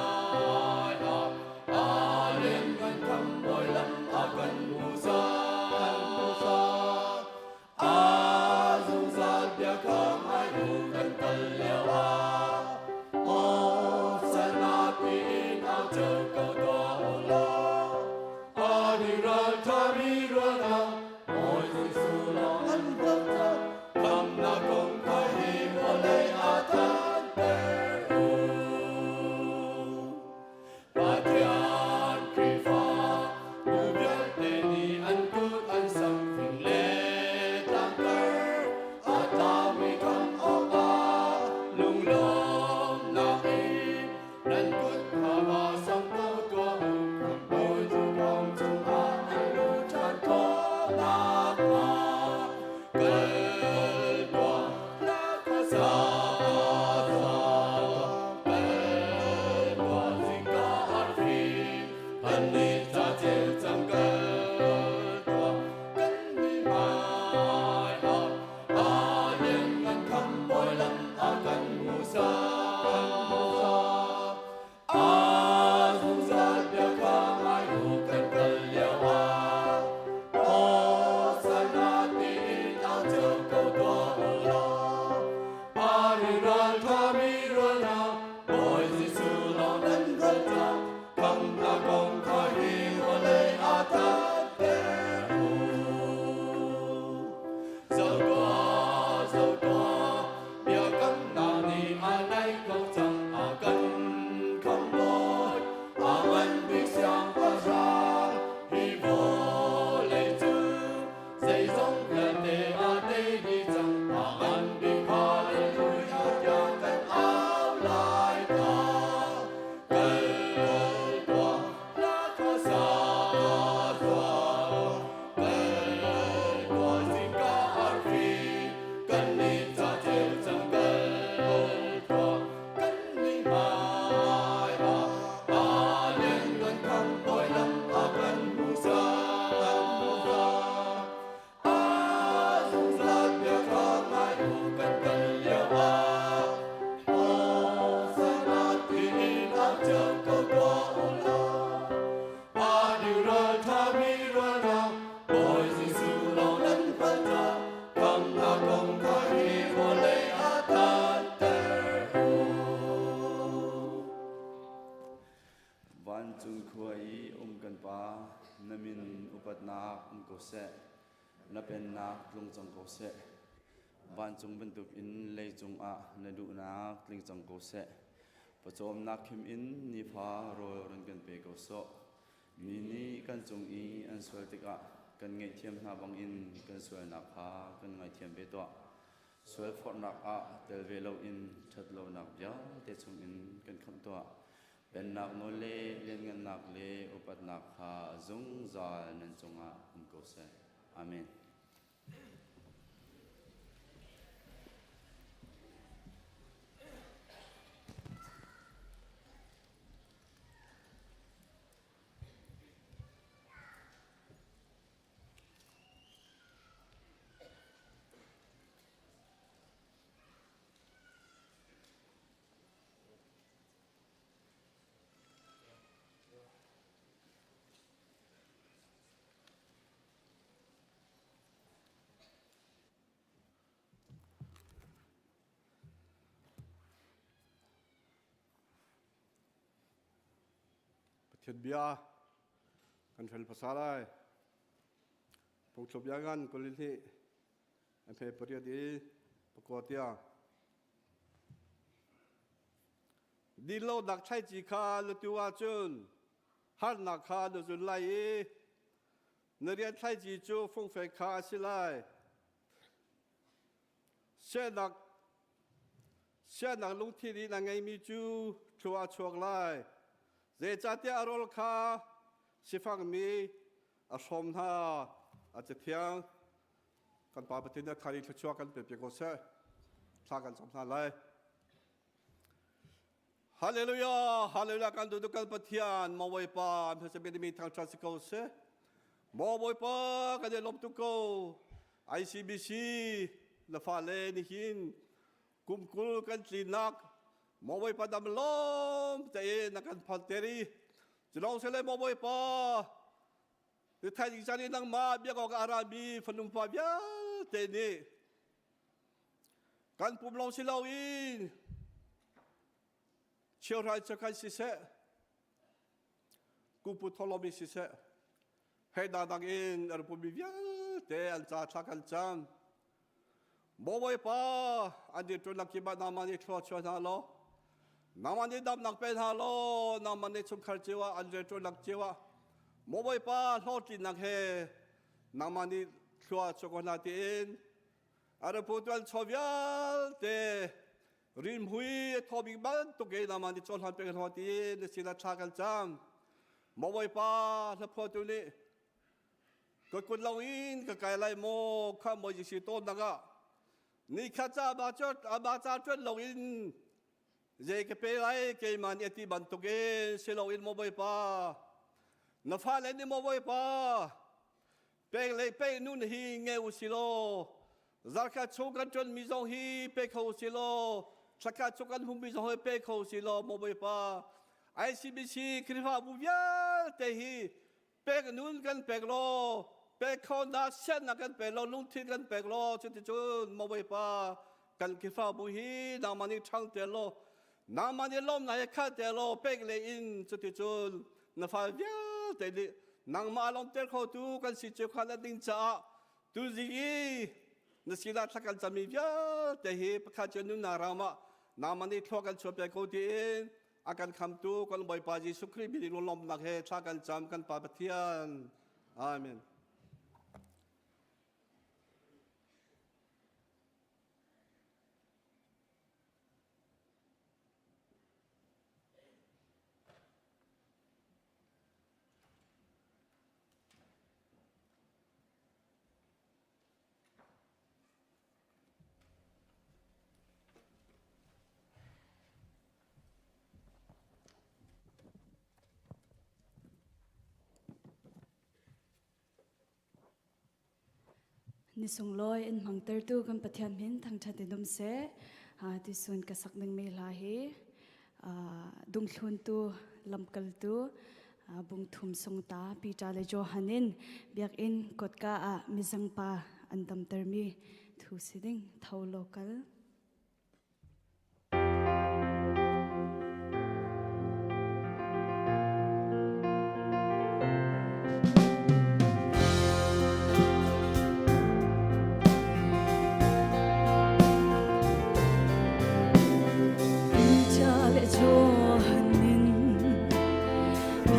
Speaker 7: Vancung khua i um kan Pa, na min upatnak um ko seh. Na pennak tlung cang ko seh. Vancung bantukin leicung ah na duhnak tling cang ko seh. Pawcawmnak khim in nifa rawl run kan pe ko sawh. Mi nih kan cung i an sual tikah kan ngaihthiam hna bangin kan sualnak kha kan ngaithiam ve tuah. Sualforhnak ah tel ve loin ṭhatlonak vialte chungin kan khamh tuah. Pennak nawl le lianngannak le upatnak kha zungzal nan cungah um ko seh. Amen.
Speaker 8: Pathian bia kan rel hmasa lai. Phungthluk bia ngan kulin hi an phe pariat i pakua tiang. Dinlonak thlaici kha na tu ahcun harnak kha na zun lai i na rian thlaici cu fungfek kha a si lai. Sianak sianak lungthin in a ngeimi cu thlua a chuak lai. Zeicahtiah a rawl kha sifakmi a hrawm hna. A cathiang kan Pa Pathian nih a thar i thluachuah kan pe piak ko seh. Thla kan cam hna lai. Hallelujah, hallelujah kan duh kan Pathian maw Bawipa hmasa mi thangṭhat si ko seh. Maw Bawipa kan i lawm tuk ko. ICBC na fale nihin kum 20 kan tlinak maw Bawipa dam lawm tein na kan phal teri. Culong sele maw Bawipa Thaizing caan i nangmah biak awk a rami fanum fa vialte nih kan pum lawng si loin cheuhrai chakhan siseh kupu tholomi siseh hei dang in a pumi vialte an ca thla kan cam Bawipa an dir ṭun lak kip ah nangmah nih thlua chuah hna law nangmah nih damnak pe hna law nangmah nih chungkhar cio ah an rianṭuan lak cio ah Bawipa hlawhtlinnak he nangmah nih thlua chuah ko hna tiin a rapu tuan chaw vialte rimhui a thaw bik bantuk in nangmah nih cohlan pek hna tiin na sinah thla kan cam Bawipa hlaphuatu nih Ka kut lo in ka kai lai maw kha maw si tawn nak ah ni kha ca ba chuat aba ca chuat lo in zei ka pe lai keimah nih ati bantuk in si lo in maw bawipa na fale nih maw bawipa pek le pe nun hi nge u si law zarkhat chung kan ṭuan mi zong hi pe kho si law thlakhat chung kan hum mi zong hi pe kho si law maw bawipa ICBC Khrihfabu vialte hi Pek nun kan pek law pek kho na siannak kan pek law lungthin kan pek law cuticun maw Bawipa kan Khrihfabu hi nangmah nih ṭhang te law nangmah nih lawmnak he khat te law pek le in cuticun na fa vialte nih nangmah lawmter khotu kan si cio kha na ding caah tuzing i na sinah thla kan cami vialte hi pakhat cio nunnak ram ah nangmah nih thlua kan chuah piak ko tiin A kan khamtu kan Bawipa Jesuh Khrih min in lawmnak he thla kan cam kan Pa Pathian. Amen.
Speaker 4: Ni sunglawi in hmangtertu kan Pathian min thangṭhat in um seh. Tuisun ka sak dingmi hla hi dungthluntu lamkaltu bungthum sungta Peter le Johan in biakinn kotka ah mizengpa an damtermi thu si ding tho local.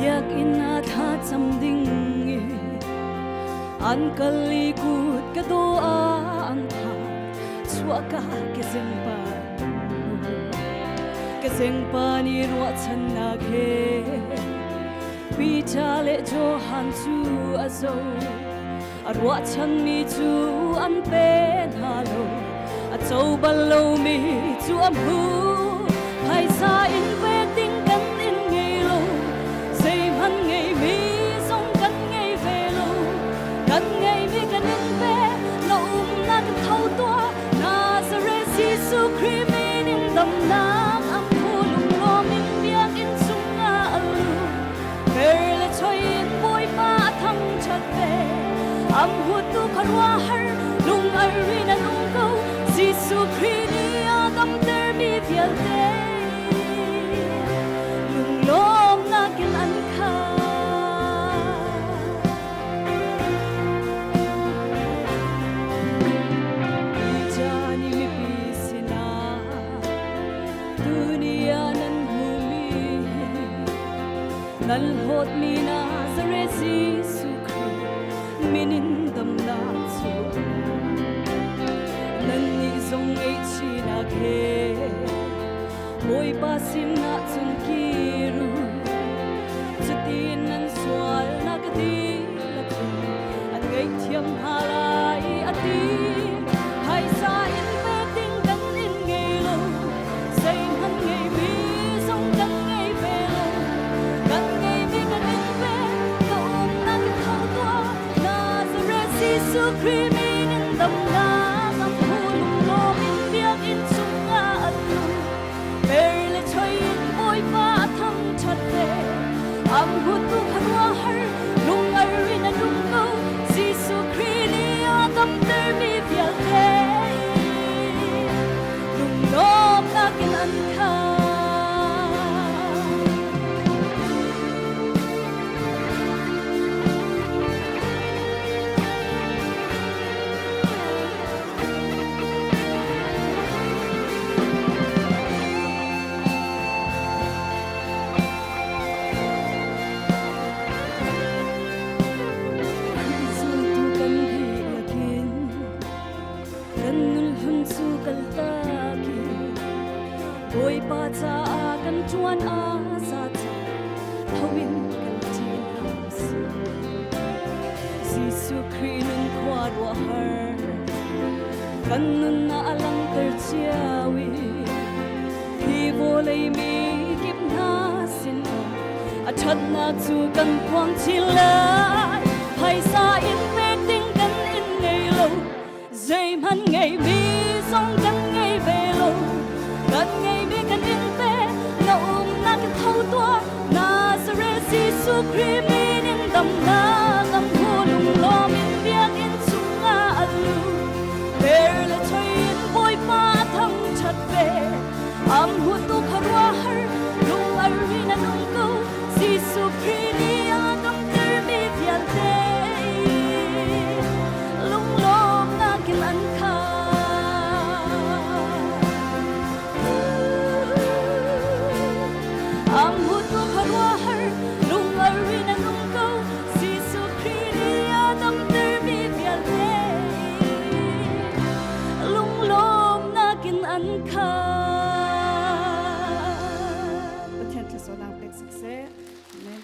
Speaker 4: Biakinn ah thlacam ding i an kal i kut ka daw ah an tha chuahka kezengpa kezengpa nih ruahchannak he Peter le Johan cu a zo. A ruahchanmi cu an pe hna lo. A co bal lomi cu a hmu. Phaisa in pek ding kan in ngei lo. Zeihmanh ngeimi zong kan ngei ve lo. Kan ngeimi kan in pe. Na umnak tho tuah. Nazareth Jesuh Khrih min in damnak am phu lunglawm in biakinn chungah a lut. Per le choi in Bawipa a thangṭhat ve. Am hutu khuaruahhar lung ar in an um ko. Jesuh Khrih nih a damtermi vialte lunglawmnak in an khat. Jani mipi sinah dunia nan hmumi nan hlawtmi Nazareth Jesuh Khrih min in damnak cu nannih zong ngaihchihnak he Bawipa sinah cun kir u. Cutin nan sualnak a dihlak in an ngaihthiam hna lai a ti. Phaisa in pek ding kan in ngei lo, zeihmanh ngeimi zong kan ngei ve lo. Kan ngeimi kan in pe, ka umnak in tho tuah. Nazareth Jesuh Khrih min in damnak a hmu lunglawm in biakinn chungah a tlung. Per le choi in Bawipa a thangṭhat ve. Am hutu khuaruahhar lungar in a nung ko. Jesuh Khrih nih a damtermi vialte lunglawmnak in an khat. Zultu kan dihlak in kan nunhlun cu kaltak in Bawipa caah kan ṭuan a za ca tho in kal ṭi hna usih. Jesuh Khrih nun khua ruahhar kan nunnak a langhter cio i hi vawlei mi kip hna sinah a ṭhatnak cu kan phuang chin lai. Phaisa in pek ding kan in ngei lo, zeihmanh ngeimi zong kan ngei ve lo. Kan ngeimi kan in pe, na umnak in tho tuah. Nazareth Jesuh Khrih min in damnak am hmu lunglawm in biakinn chungah a lut. Per le choi in Bawipa a thangṭhat ve. Am hutu khuaruahhar lung ar in a nung ko. Jesuh Khrih nih a damtermi vialte lunglawmnak in an khat. Am hutu khuaruahhar lungar in a nung ko. Jesuh Khrih nih a damtermi vialte lunglawmnak in an khat.
Speaker 9: Pathian thlasawnak pek siseh. Amen.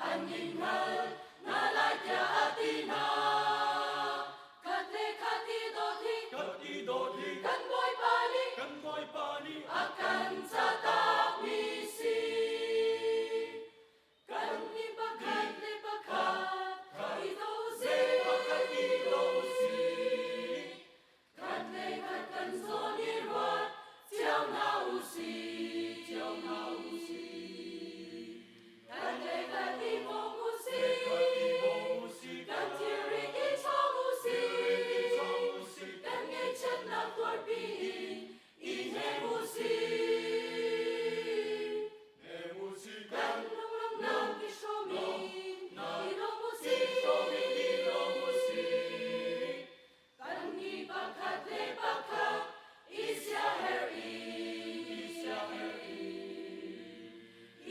Speaker 4: An in hngal hna lai tiah a ti hna. Khat le khat i dawt hi,
Speaker 7: Khat i dawt hi,
Speaker 4: kan Bawipa nih
Speaker 7: kan Bawipa nih
Speaker 4: a kan catakmi si. Kan nih pakhat le pakhat i daw usih.
Speaker 7: Pakhat i daw usih.
Speaker 4: Khat le khat kan zawn i ruat cio hna usih, cio hna usih. Khat le khat i bawm usih.
Speaker 7: Khat i bawm usih.
Speaker 4: Kan thilri i chawng usih.
Speaker 7: Thilri i chawng usih.
Speaker 4: Kan ngeihchiatnak tuarpi in i hnem usih.
Speaker 7: Hnem usih.
Speaker 4: Kan lunglawmhnak i hrawm in i lawm usih.
Speaker 7: I hrawm in i lawm usih.
Speaker 4: Kan nih pakhat le pakhat i siaherh in, i siaherh in,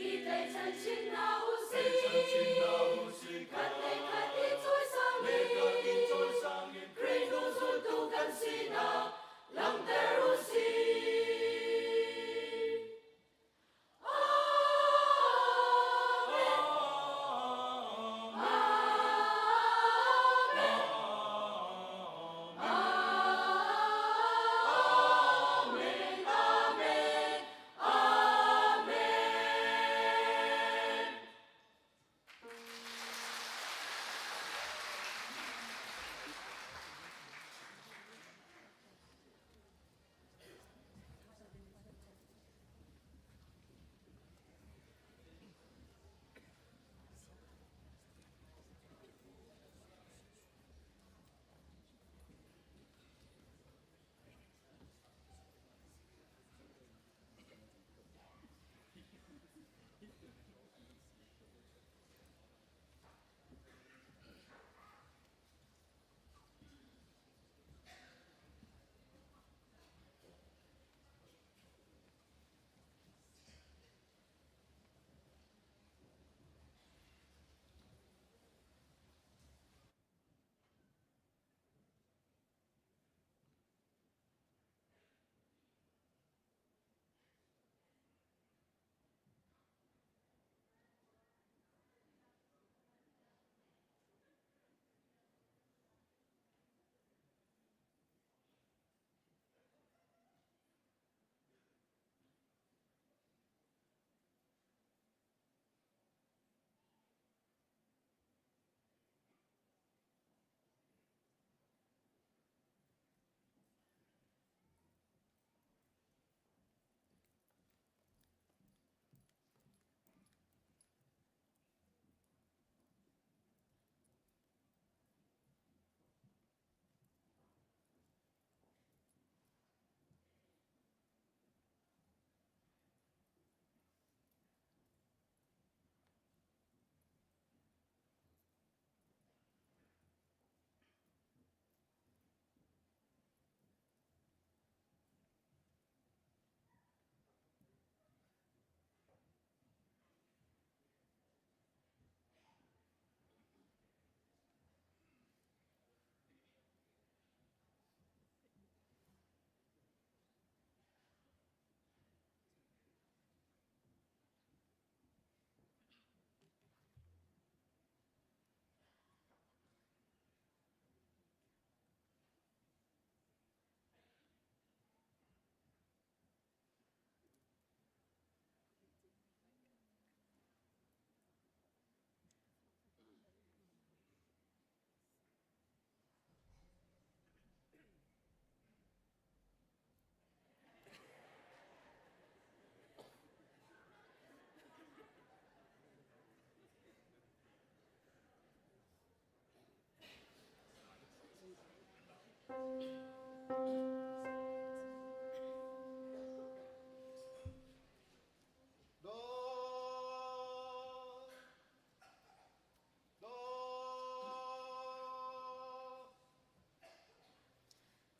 Speaker 4: i tlaihchan chin hna usih.
Speaker 7: Tlaihchan chin hna usih.
Speaker 4: Khat le khat i cawisang
Speaker 7: Le khat i
Speaker 4: in,
Speaker 7: cawisang in,
Speaker 4: Khrih hnu zultu kan sinak langhter usih. Amen.
Speaker 7: Amen.
Speaker 4: Amen. Amen. Amen.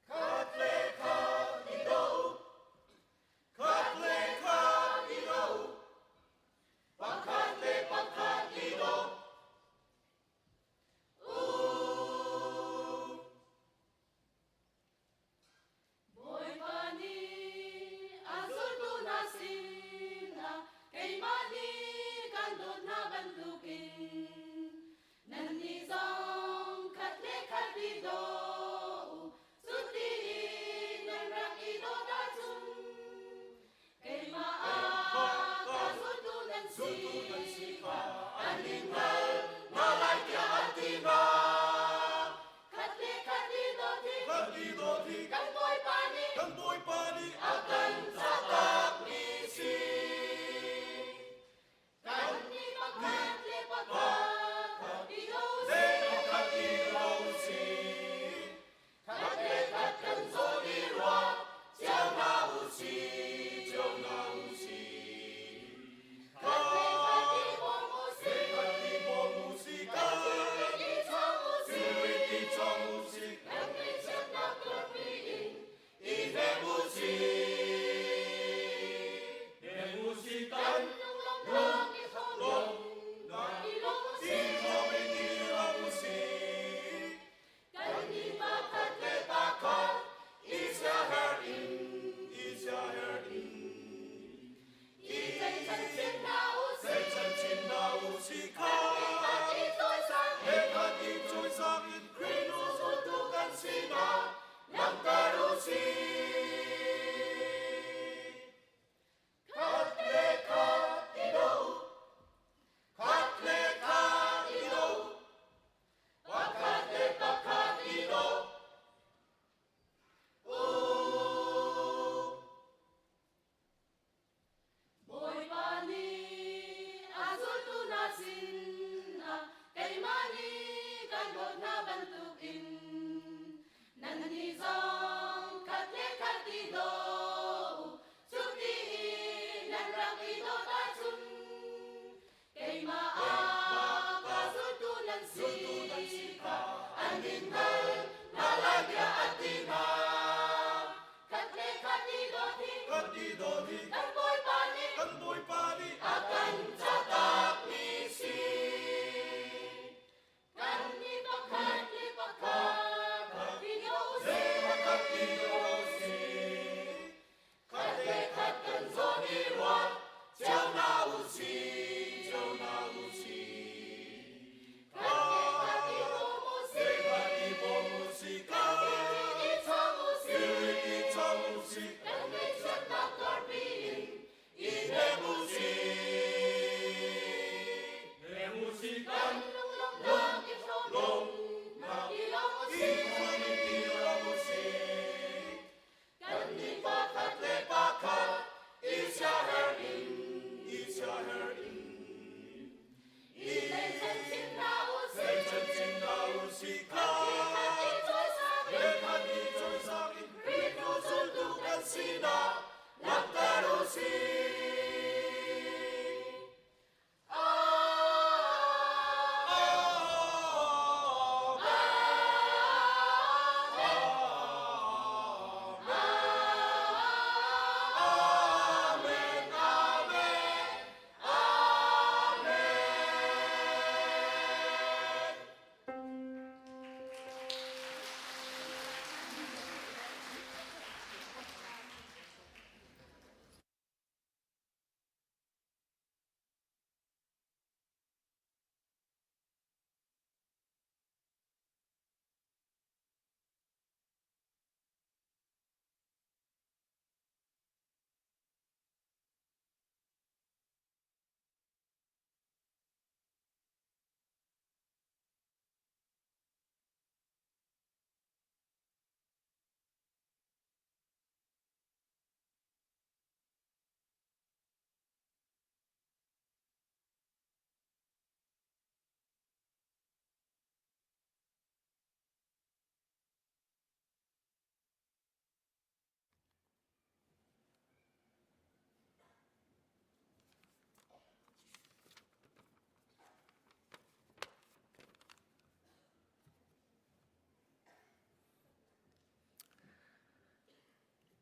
Speaker 7: Khat le khat i daw u. Khat le khat i daw u. Pakhat le pakhat i daw. Zultu nan si kha an in hngal hna lai tiah an ti hna.
Speaker 4: Khat le khat i dawt hi
Speaker 7: Khat i dawt hi
Speaker 4: kan Bawipa nih
Speaker 7: kan Bawipa nih
Speaker 4: a kan
Speaker 7: cahtakmi si.
Speaker 4: Kan nih pakhat le pakhat i do
Speaker 7: Le khat i do sih.
Speaker 4: Khat le khat kan
Speaker 7: zawn i ruah cio hna u sih, cio hna u sih.
Speaker 4: Khat le khat i bawm u sih.
Speaker 7: Khat i bawm u sih,
Speaker 4: Kan thilrit i chawng u sih.
Speaker 7: thilrit i chawng u sih.
Speaker 4: Kan ngaihchiatnak tuarpi in
Speaker 7: I hnem u sih. Hnem u sih
Speaker 4: kan
Speaker 7: kan
Speaker 4: lunglawmhnak i hrawm in i lawm u
Speaker 7: i
Speaker 4: sih.
Speaker 7: hrawm in i lawm u sih.
Speaker 4: Kan nih pakhat
Speaker 7: Le pakhat i siaherh in, i siaherh in.
Speaker 4: I tlaihchan chin hna u sih.
Speaker 7: Tlaihchan chin hna u sih
Speaker 4: Khat le khat i cawisang
Speaker 7: Le
Speaker 4: in
Speaker 7: khat i cawisang in Khrih nu zultu kan sinak langhter u sih. Khat le khat i do, khat le khat i do, pakhat le pakhat i do.
Speaker 4: Bawipa nih a zultu hna sinah keimah nih kan dawt hna bantukin nannih zong khat le khat i daw u. Cuti i nan rak i dawt ahcun keimah a ka zultu nan si kha an in hngal hna lai tiah a ti hna. Khat le khat i dawt hi
Speaker 7: Khat i dawt hi
Speaker 4: kan Bawipa nih
Speaker 7: kan Bawipa nih
Speaker 4: a kan
Speaker 7: cahtakmi si.
Speaker 4: Kan nih pakhat le pakhat i daw u
Speaker 7: Le
Speaker 4: sih.
Speaker 7: pakhat i daw u sih.
Speaker 4: Khat le khat kan
Speaker 7: Zawn i ruat cio hna u sih, cio hna u sih.
Speaker 4: Khat le khat i bawm u sih.
Speaker 7: Khat i bawm u sih,
Speaker 4: Kan thilrit i chawng u sih.
Speaker 7: thilrit i chawng u sih.
Speaker 4: Kan ngaihchiatnak tuarpi in
Speaker 7: I hnem u sih. Hnem u sih
Speaker 4: kan
Speaker 7: kan
Speaker 4: lunglawmhnak i hrawm in i lawm u
Speaker 7: i
Speaker 4: sih.
Speaker 7: hrawm in i lawm u sih.
Speaker 4: Kan nih pakhat
Speaker 7: Le pakhat i siaherh in, i siaherh in.
Speaker 4: I tlaihchan chin hna u sih.
Speaker 7: Tlaihchan chin hna u sih
Speaker 4: Khat le khat i cawisang
Speaker 7: Le
Speaker 4: in
Speaker 7: khat i cawisang in
Speaker 4: Khrih hnu zultu
Speaker 7: kan sinak langhter u sih. Amen. Amen. Amen.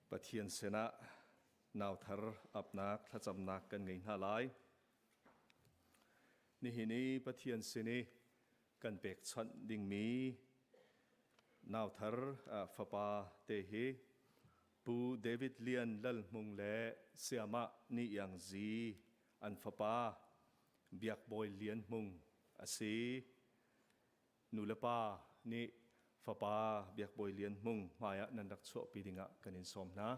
Speaker 8: Pathian sinah nauthar apnak thlacamnak kan ngei hna lai. Nihin i Pathian sin i kan pekchanh dingmi nauthar fapa te hi Pu David Lian Lal Hmung le Siamah Ni Iang Zi an fapa Biak Bawi Lian Hmung a si. Nu le pa nih fapa Biak Bawi Lian Hmung hmaiah nan rak chuahpi dingah kan in sawm hna.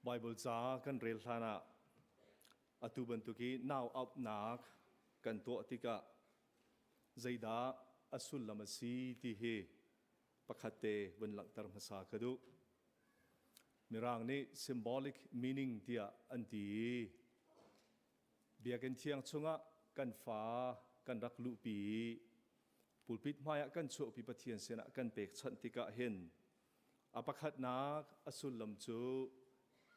Speaker 9: Bible ca kan rel hlan ah atu bantuk i nau apnak kan tuah tikah zeidah a sullam a si ti hi pakhat te vun langhter hmasa ka duh. Mirang nih symbolic meaning tiah an ti i Biakinn thiang chungah kan fa kan rak luhpi i pulpit hmaiah kan chuahpi Pathian sinah kan pekchanh tikah hin a pakhatnak a sullam cu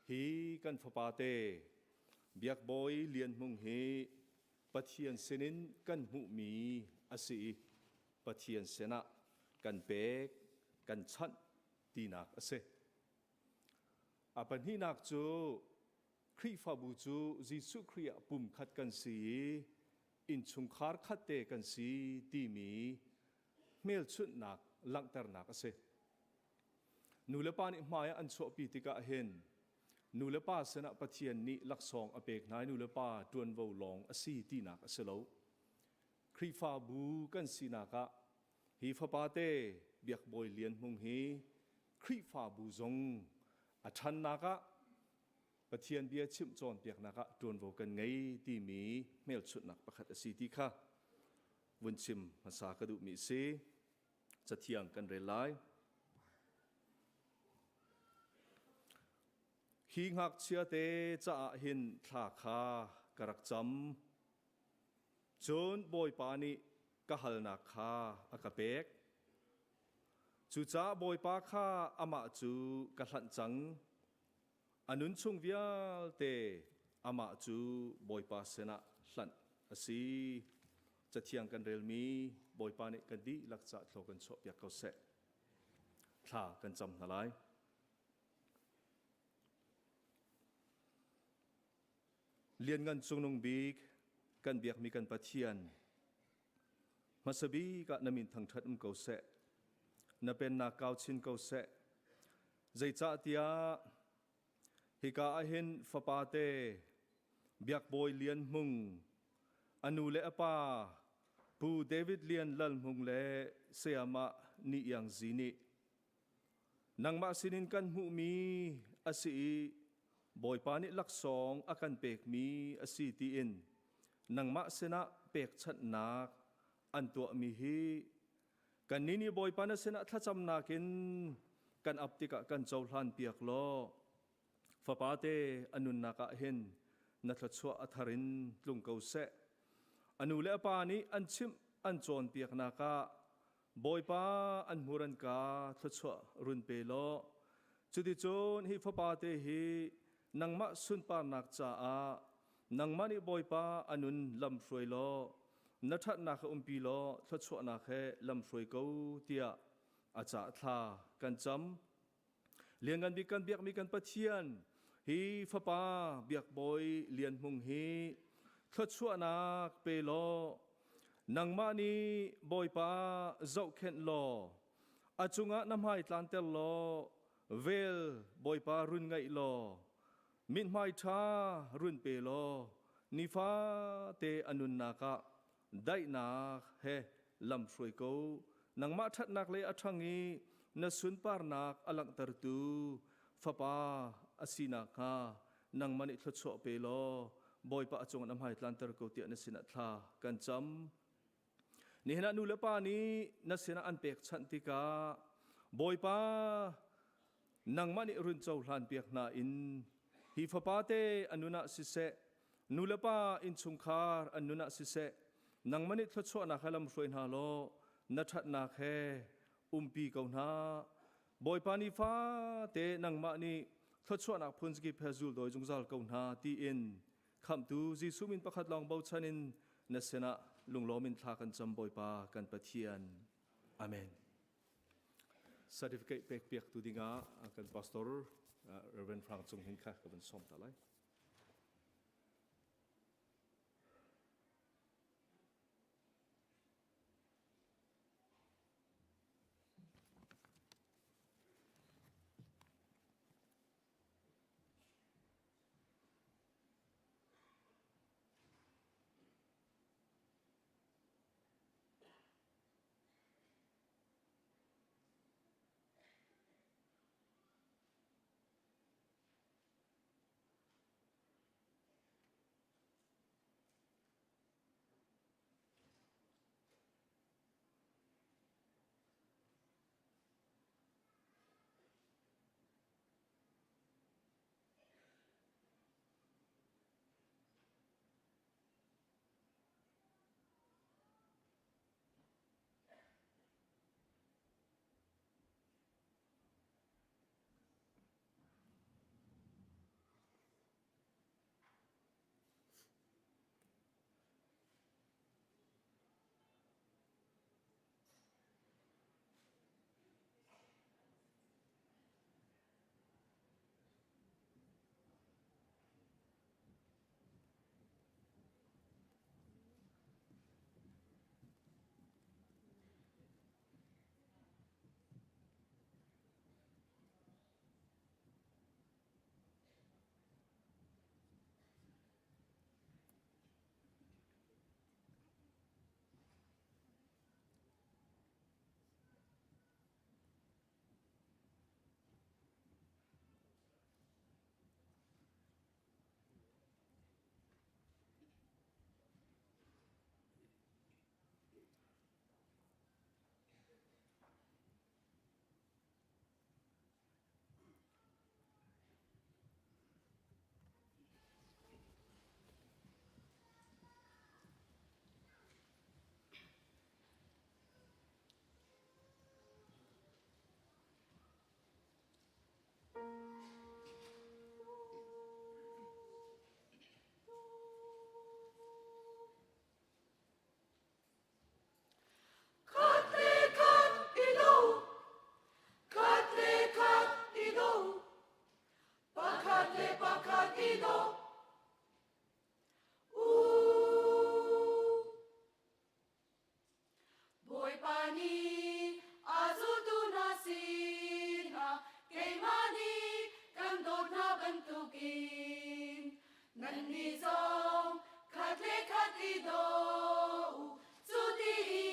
Speaker 9: hi kan fapa te Biakbawi Lian Hmung hi Pathian sinin kan hmuhmi a si i Pathian sinah kan pek kan chanh tinak a si. A pahnihnak cu Khrihfabu cu Jesuh Khrih ah pumkhat kan si i innchungkhar khatte kan si timi hmelchunhnak langhternak a si. Nulepa nih hmai ah an chuahpi tikah hin nulepa sinah Pathian nih laksawng a pek hna i nulepa ṭuanvo lawng a si tinak a si lo. Khrihfabu kan sinak ah hi fapate Biakbawi Lian Hmung hi Khrihfabu zong a ṭhannak ah Pathian bia chimh cawnpiaknak ah ṭuanvo kan ngei timi hmelchunhnak pakhat a si ti kha vun chim hmasa ka duhmi a si. Cathiang kan rel lai. Hi ngakchia te caah hin thla kha ka rak cam. Cun Bawipa nih ka halnak kha a ka pek. Cucaah Bawipa kha amah cu ka hlanh cang. A nun chung vialte amah cu Bawipa sinah hlanh a si. Cathiang kan relmi Bawipa nih kan dihlak cah thlaw kan chuahpiak ko seh. Thla kan cam hna lai. Lianngan Cungnung Bik kan biakmi kan Pathian, hmasa bik ah na min thangṭhat um ko seh. Na pennak kau chin ko seh. Zeicahtiah hika ah hin fapate Biakbawi Lian Hmung, a nu le a pa Pu David Lian Lal Hmung le Sayamah Ni Iang Zi nih Nangmah sinin kan hmuhmi a si i Bawipa nih laksawng a kan pekmi a si tiin nangmah sinah pekchanhnak an tuahmi hi kannih nih Bawipa na sinah thlacamnak in kan ap tikah kan cohlan piak law fapate a nunnak ah hin na thluachuah a thar in tlung ko seh. A nu le a pa nih an chimh an cawnpiaknak ah Bawipa an hmur an ka thluachuah run pe law cuticun hi fapa te hi nangmah sunparnak caah nangmah nih Bawipa a nun lamhruai law na ṭhatnak he umpi law thluachuahnak he lamhruai ko tiah a cah thla kan cam. Lianngan bik kan biakmi kan Pathian hi fapa biakbawi Lian Hmung hi thluachuahnak pe law nangmah nih Bawipa zohkhenh law a cungah na hmai tlanter law vel Bawipa run ngaih law mithmai ṭha run pe law nifate a nunnak ah daihnak he lamhruai ko. Nangmah ṭhatnak le a ṭhang i na sunparnak a langhtertu fapa a si nakhnga nangmah nih thluachuah pe law Bawipa a cung na hmai tlanter ko tiah na sinah thla kan cam. Nihin ah nu le pa nih na sinah an pekchanh tikah Bawipa nangmah nih run cohlan piak hna in hi fapa te a nun ah siseh nulepa innchungkhar an nun ah siseh nangmah nih thluachuahnak he lamhruai hna law na ṭhatnak he umpi ko hna Bawipa ni fate nangmah nih thluachuahnak phun zakip he zuldawi zungzal ko hna tiin khamhtu Jesuh min pakhat lawng bochan in na sinah lunglawm in thla kan cam Bawipa kan Pathian Amen Certificate pek piak tu dingah kan pastor Reverend Frank Cung Hin kha ka van sawm ta lai.
Speaker 4: Bawipa nih a zultu hna sinah keimah nih kan dawt hna bantukin nannih zong khat le khat i daw u. Cu ti i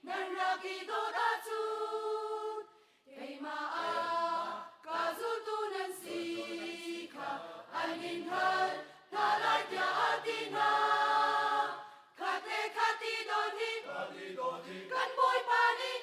Speaker 4: nan rak i dawt ahcun keimah ah ka zultu nan si kha an in hngalh hna lai tiah a ti hna. Khat le khat i dawt hi kan Bawipa nih.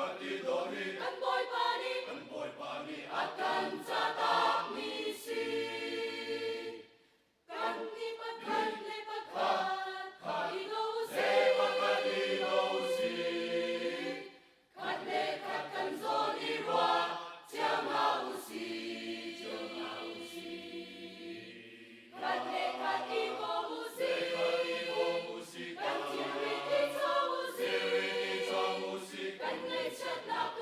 Speaker 7: Pakhat i daw hi
Speaker 4: kan Bawipa nih
Speaker 7: kan Bawipa nih
Speaker 4: a kan catakmi si. Kan nih pakhat le pakhat i daw usih.
Speaker 7: Pakhat i daw usih.
Speaker 4: Khat le khat kan zawn i ruah cio hna usih. Cio hna usih. Khat le khat i bawm usih.
Speaker 7: Khat i bawm usih.
Speaker 4: Kan thilrit i chawng usih.
Speaker 7: Thilrit i chawng usih.
Speaker 4: Kan ngaihchiatnak.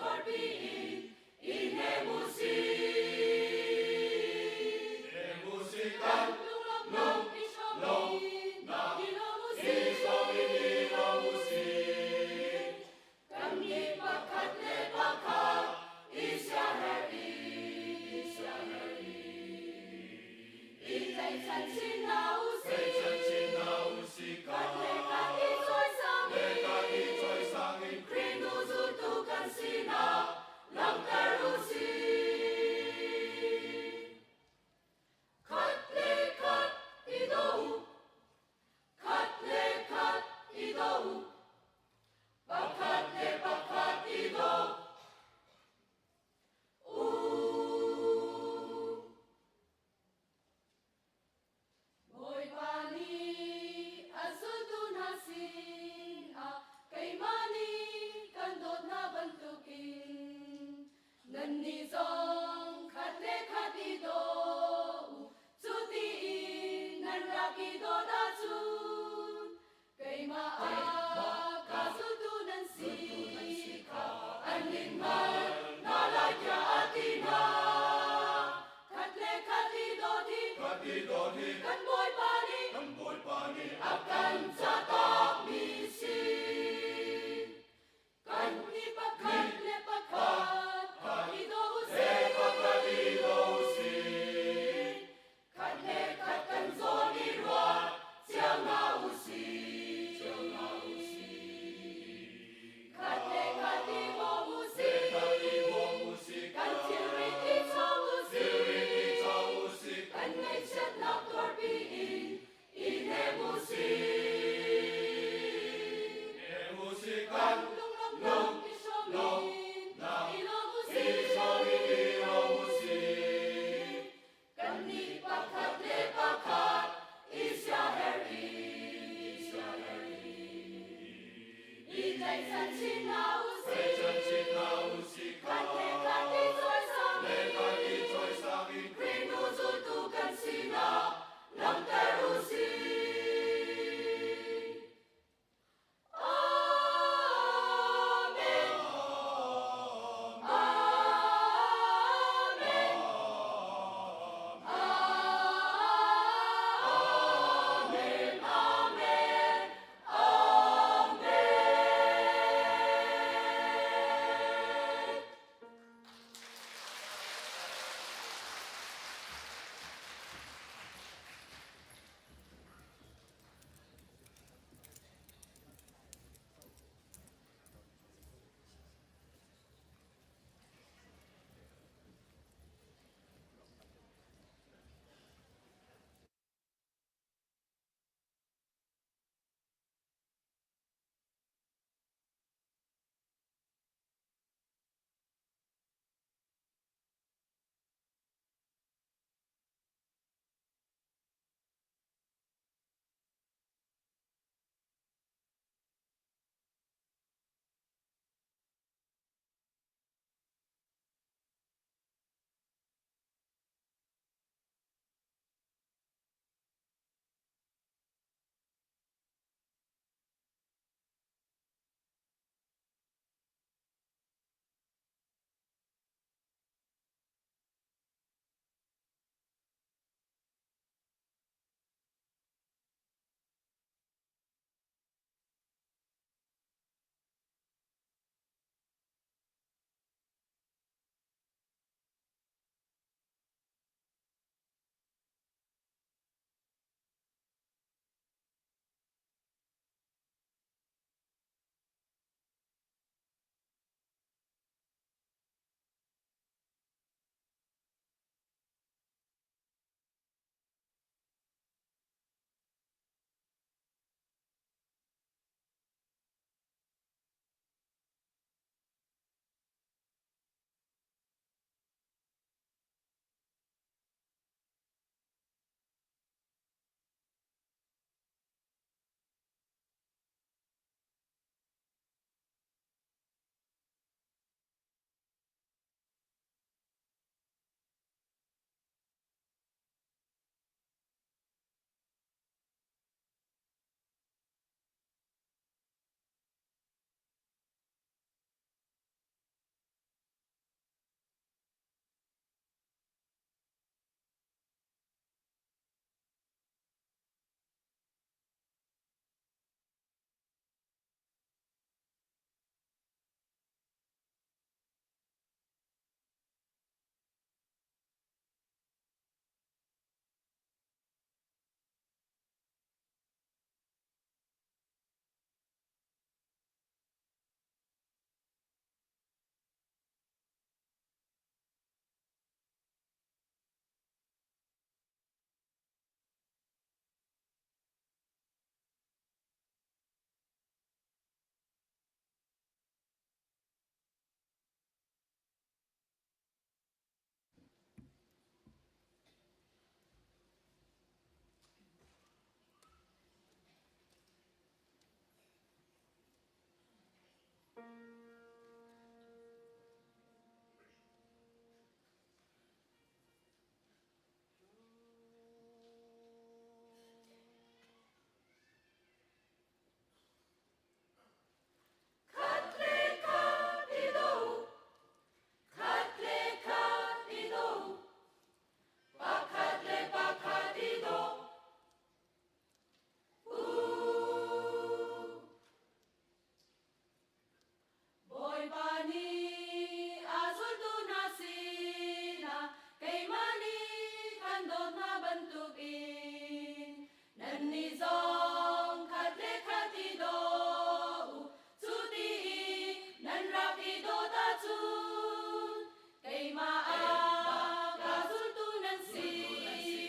Speaker 4: ahcun keimah ah ka zultu nan si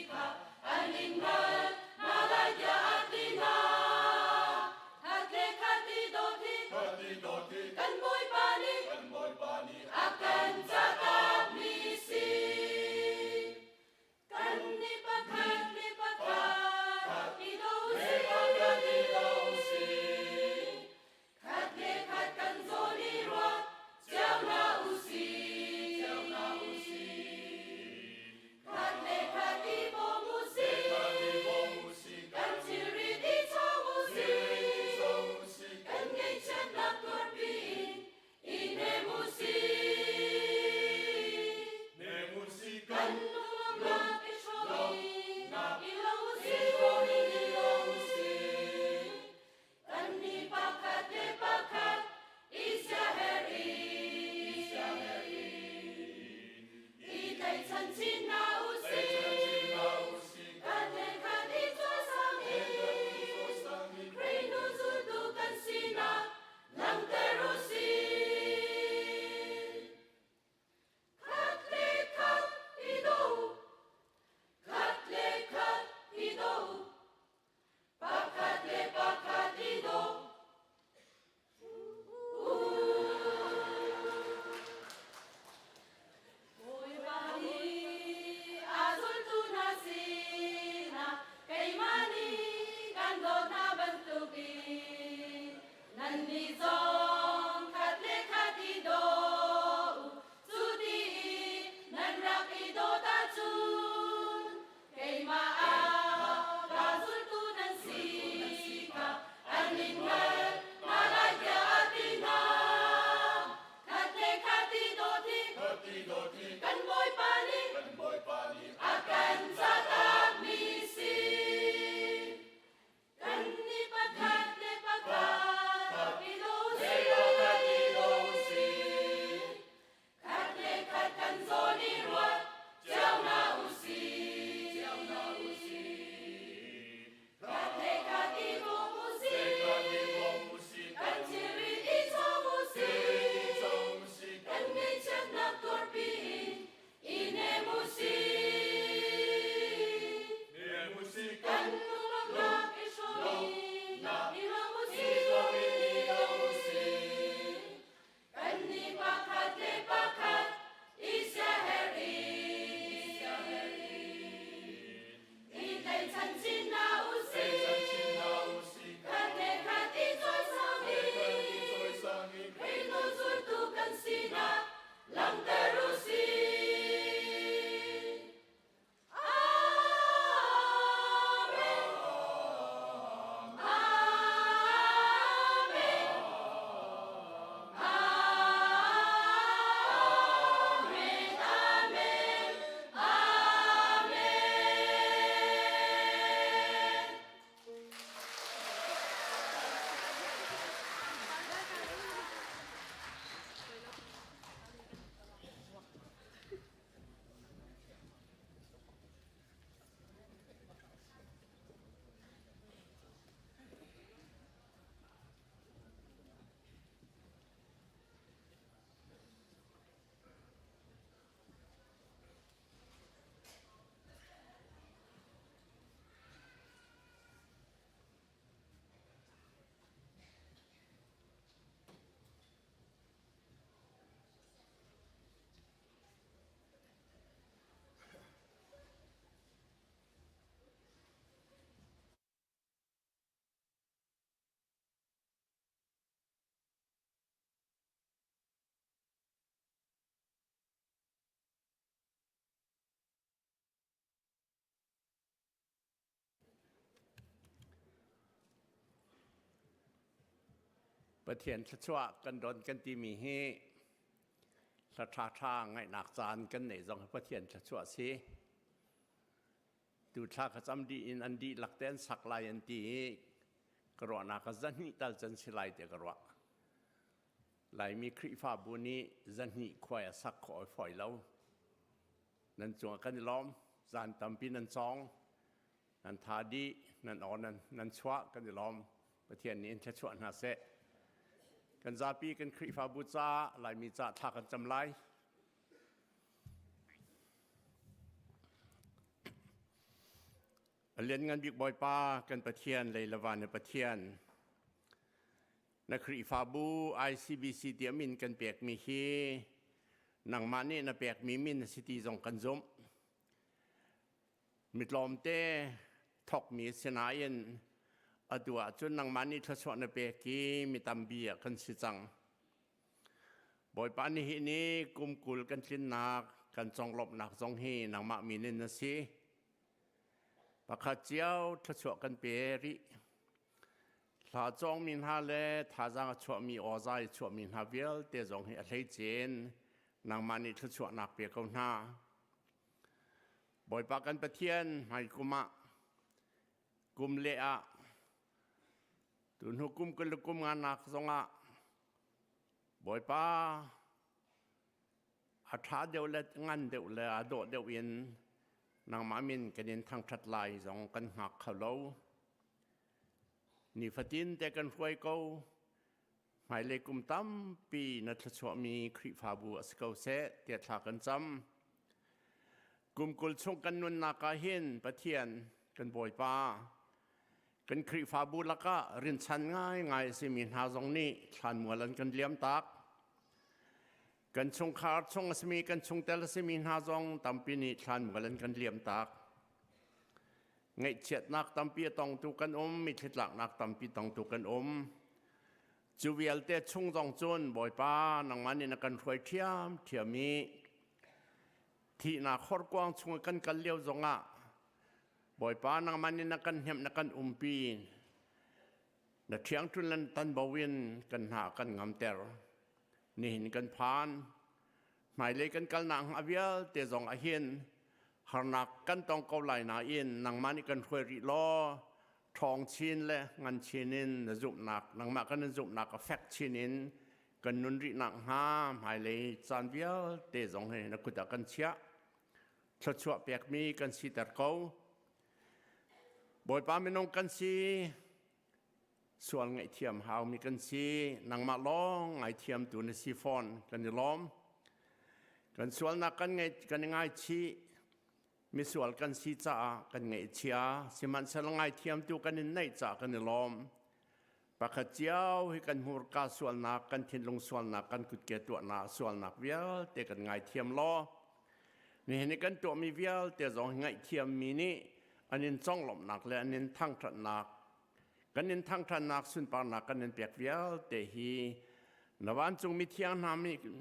Speaker 4: kha an in hngalh hna lai tiah a ti hna. Khat le khat i dawt hi kan Bawipa nih a kan cahtakmi si. Kan ni pakhat le pakhat i do usih. Khat le khat kan zawn i ruat cio hna usih. Khat le khat i bawm usih. Kan thilrit i chawng usih. Kan ngeihchiatnak tuarpi in i hnem usih. Kan lungnak i hrawm in i lo usih. Kan ni pakhat le pakhat i siaherh i i tlaihchan chin hna usih. Khat le khat i cawisang i Khrih hnu zultu kan sinak langhter usih. Khat le khat i do, khat le khat i do, pakhat le pakhat i do. Bawipa nih a zultu hna sinah keimah nih kan dawt hna bantukin nannih zong khat le khat i daw u. Cu ti i nan rak i dawt ahcun keimah ah ka zultu nan si kha an in hngalh hna lai tiah a ti hna. Khat le khat i dawt hi kan Bawipa nih a kan cahtakmi si. Kan ni pakhat le pakhat i daw usih. Khat le khat kan zawn i ruat cio hna usih. Khat le khat i bawm usih. Kan thilrit i chawm usih. Kan ngeihchiatnak tuarpi in i hnem usih. Kan lunglawmhnak i hrawm in i lawm usih. Kan nih pakhat le pakhat i siaherh i i tlaihchan chin hna usih. Khat le khat i cawisang i Khrih hnu zultu kan sinak langhter usih. Amen. Amen. Amen. Amen. Amen.
Speaker 1: Pathian thluachuah kan don kan timi hi hla ṭhaṭha ngaihnak caan kan neih zong hi Pathian thluachuah si. Tu thla ka cam dih in an dihlak te an sak lai an ti i ka ruahnak ah zahnih tal can si lai tiah ka ruah. Laimi Khrihfabu nih zahnih khuai a sak khawh ai fawi lo. Nan cungah kan i lawm. Zan tampi nan cawng. Nan tha dih, nan aw nan, nan chuah kan i lawm. Pathian nih in thluachuah hna seh. Kan zapi kan Khrihfabu ca Laimi ca thla kan cam lai. A lianngan bik Bawipa kan Pathian lei le van na Pathian na Khrihfabu ICBC ti min kan pekmi hi nangmah nih na pekmi min a si ti zong kan zumh. Mitlawmte thawkmi si nain atu ahcun nangmah nih thluachuah na pek i mi tampi ah kan si cang. Bawipa nihin ni kum 20 kan tlinnak kan conglawmhnak zong hi nangmah min in na si. Pakhat cio thluachuah kan pe rih. Hla cawngmi hna le thazaang a chuahmi awzai a chuahmi hna vialte zong hi a hleice in nangmah nih thluachuahnak pe ko hna. Bawipa kan Pathian hmaikum ah kum le ah tuhnu kum kul le kum nganak zongah Bawipa a ṭha deuh le ngan deuh le a dawh deuh in nangmah min kan in thangṭhat lai zong kan hngak kho lo. Nifatin te kan hruai ko. Hmailei kum tampi na thluachuahmi Khrihfabu a si ko seh tiah thla kan cam. Kum 20 chung kan nunnak ah hin Pathian kan Bawipa kan Khrihfabu lakah rinchan ngaingai a simi hna zong nih thlanmual an kan liam tak. Kan chungkhar chung a simi kan chungtel a simi hna zong tampi nih thlanmual an kan liam tak. Ngaihchiatnak tampi a tongtu kan um, mitthli tlaknak tampi tongtu kan um. Cu vialte chung zong cun Bawipa nangmah nih na kan hruai ṭhiam ṭhiam i thihnak horkuang chung kan kal lio zongah Bawipa nangmah nih na kan hnemh na kan umpi na ṭhiangṭun le tanbo in kan hna kan ngamter nihin kan phan hmailei kan kalnak hnga vialte zong ahhin harnak kan tong ko lai nain nangmah nih kan hruai rih law ṭhawng chin le ngan chin in na zumhnak nangmah kan in zumhnak a fek chin in kan nun rih nak hnga hmailei caan vialte zong hi na kut ah kan chiah thluachuah pekmi kan siter ko Bawipa minung kan si sual ngaihthiam haumi kan si nangmah lawng ngaithiamtu na si fawn kan i lawm kan sualnak kan ngai kan i ngaichih misual kan si caah kan ngaihchia sihmanhsehlaw ngaithiamtu kan in neih caah kan i lawm pakhat cio hi kan hmurka sualnak kan thinlung sualnak kan kutke tuahnak sualnak vialte kan ngaithiam law nihin i kan tuahmi vialte zong hi ngaihthiammi nih an in conglawmhnak le an in thangṭhatnak kan in thangṭhatnak sunparnak kan in pek vialte hi na vancung mithiang hna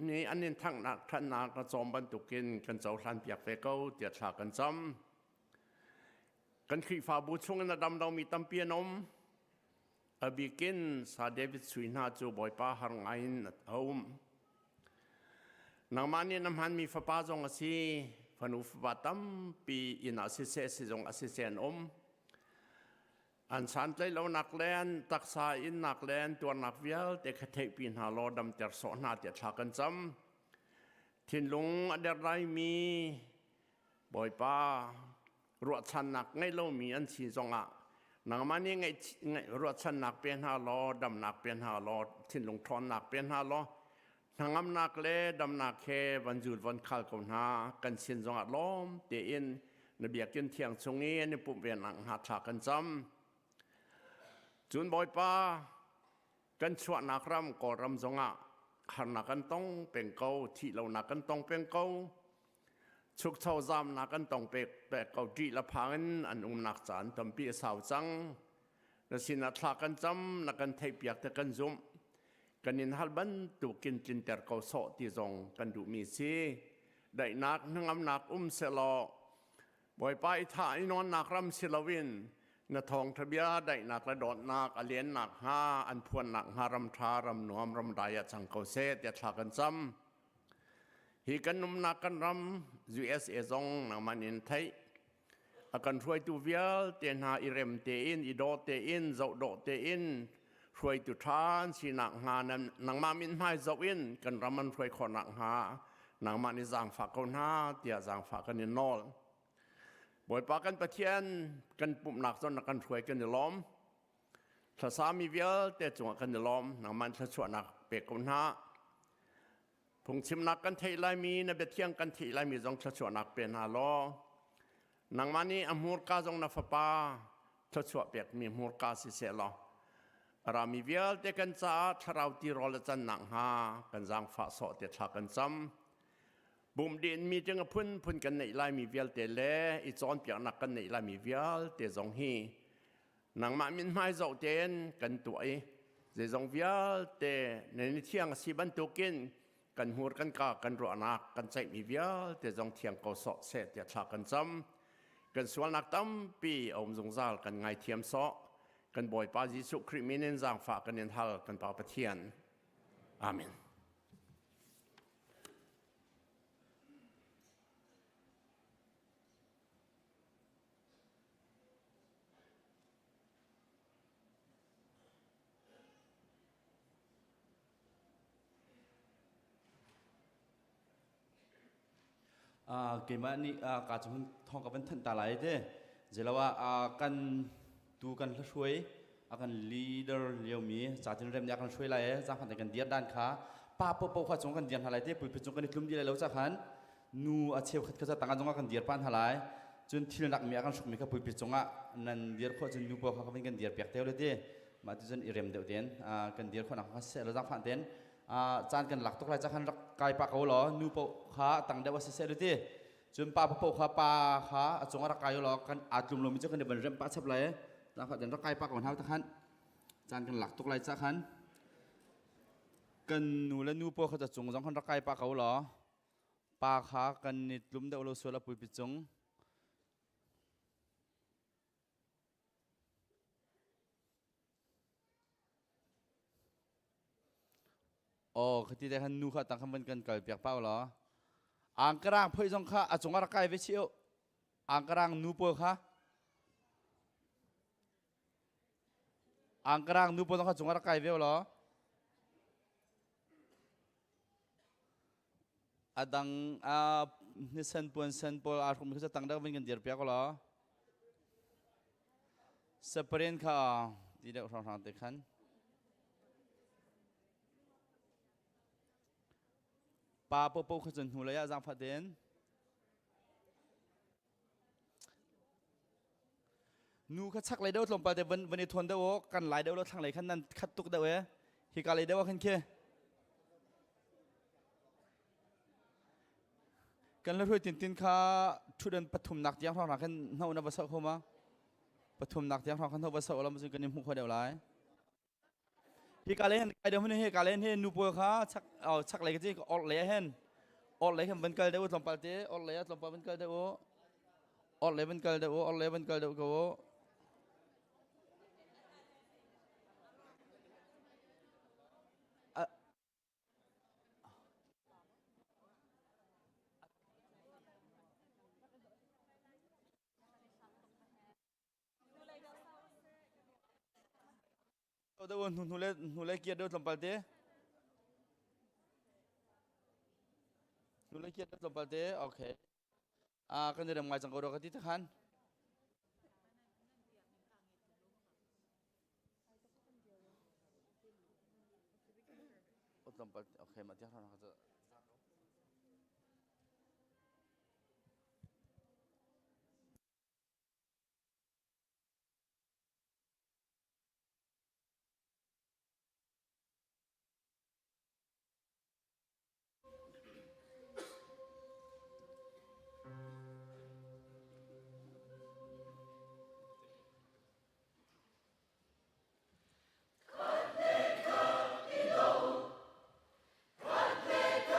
Speaker 1: nih an in thangnak ṭhatnak na cawm bantukin kan cohlan piak ve ko tiah thla kan cam kan Khrihfabu chungin a dam lomi tampi an um a bikin sa David sui hna cu Bawipa har ngai in a um nangmah nih na hmanmi fapa zong a si fanu fapa tampi inn ah siseh sizung ah siseh an um An santlaih lonak le an taksa innak le an tuarnak vialte kha theihpi hna law damter sawh hna tiah thla kan cam. Thinlung a der laimi Bawipa ruahchannak ngei lomi an si zongah nangmah nih ruahchannak pe hna law damnak pe hna law thinlung ṭhawnnak pe hna law hnangamnak le damnak he van zul van khal ko hna kan sin zongah lawm tein na biakinn thiang chung i an i pumh ve nak hnga thla kan cam cun bawipa kan chuahnak ram kawlram zongah harnak kan tong peng ko thih lonak kan tong peng ko chukcho zamnak kan tong pek pek ko ṭih la phang in an umnak caan tampi a sau cang na sinah thla kan cam na kan theihpiak te kan zumh kan in hal bantukin tlinter ko sawh ti zong kan duhmi si daihnak hnangamnak um sehlaw Bawipa i thah i nawnnak ram si loin na thawngṭha bia daihnak le dawtnak a lennak hnga an phuannak hnga ram ṭha ram nuam ram dai ah cang ko seh tiah thla kan cam hi kan umnak kan ram USA zong nangmah in theih A kan hruaitu vialte hna i rem tein, i daw tein, zohdawh tein hruaitu ṭha an sinak hnga nangmah mithmai zoh in kan ram an hruai khawh nakhnga nangmah nih zaangfah ko hna tiah zaangfah kan in nawl. Bawipa kan Pathian kan pumhnak zawn na kan hruai kan i lawm. Thlasami vialte cungah kan i lawm. Nangmah in thluachuahnak pe ko hna. Phungchimnak kan theih laimi, na biathiang kan theih laimi zong thluachuahnak pe hna law, nangmah nih a hmurka zong na fapa thluachuah pekmi hmurka si seh law, a rami vialte kan caah thlarau tirawl a can nakhnga kan zaangfah sawh te thla kan cam. Bumdin meeting a phunphun kan neih laimi vialte le i cawnpiaknak kan neih laimi vialte zong hi nangmah mithmai zoh tein kan tuah i zeizong vialte na ni thiang a si bantukin kan hmur kan ka kan ruahnak kan ceihmi vialte zong thiang ko sawh seh tiah thla kan cam. Kan sualnak tampi a um zungzal kan ngaithiam sawh. Kan Bawipa Jesuh Khrih min in zaangfah kan in hal kan Pa Pathian. Amen.
Speaker 10: Keimah nih ka cu thawng ka van thanh ta lai te. Ziloah kan tu kan hla a kan leader liomi catin rem nih a kan hruai lai e zangfan kan dir dan kha pa popo kha cung kan dir hna lai te pulpit cung kan i tlum di lai lo ca khan nu a cheukhat kha tangah zongah kan dir pan hna lai. Cun thil nak mi a kan hrukmi kha pulpit cungah nan dir khawh cun nu pawl kha kan dir piak teo le ti. Mah tu cun i rem deuh ten kan dir khawh nak kha seh lo zangfan ten caan kan lak tuk lai ca khan rak kai pa ko law nu paoh kha tang deuh a si seh le ti. Cun pa paoh kha pa kha a cungah rak kai law kan aa tlum lomi cu kan i van remh pah chap lai. Zangfah ten rak kai pa ko hna ta khan caan kan lak tuk lai ca khan kan nu le nu pawl kha ca cung zong khan rak kai pa ko law pa kha kan i tlum deuh lo sual a pulpit cung. Oh, khati te khan nu kha tang khan van kan kal piak pau law. Angkarang phoi zong kha a cung ah rak kai ve chih u. Angkarang nu pawl kha. Angkarang nu pawl zong kha cung ah rak kai ve law. A dang nisen puan sen pawl aa hrukmi kha tang deuh van kan dir piak law. Separate kha ti deuh hrawnghrang te khan. Pa popo kha cun hnu lei ah zaangfah tein nu kha chak lei deuh tlawmpal te van van i thawn deuh aw kan lai deuh lo thlang lei khan nan khat tuk deuh e hika lei deuh ah khan khi kan le hruai tin tin kha ṭhutdan pathumnak tiang hrawng khan hno na va sok homa pathumnak tiang hrawng khan hno va sok lam cun kan i hmuh kho deuh lai. Hi ka le hen kai deuh he ka le he nu pawl kha chak chak lei ka ci or lei hen or lei khan van kal deuh tlawmpal te or lei ah tlawmpal van kal deuh or lei van kal deuh or lei van kal deuh ko. Deuh hnu hnu le hnu le kiar deuh tlawmpal te. Hnu le kiar deuh tlawmpal te. Okay. Ah kan i rem ngai cang ko rua ka ti te khan. Tlawmpal okay ma tiang hrawng ka.
Speaker 7: Khat le khat i do, khat le khat.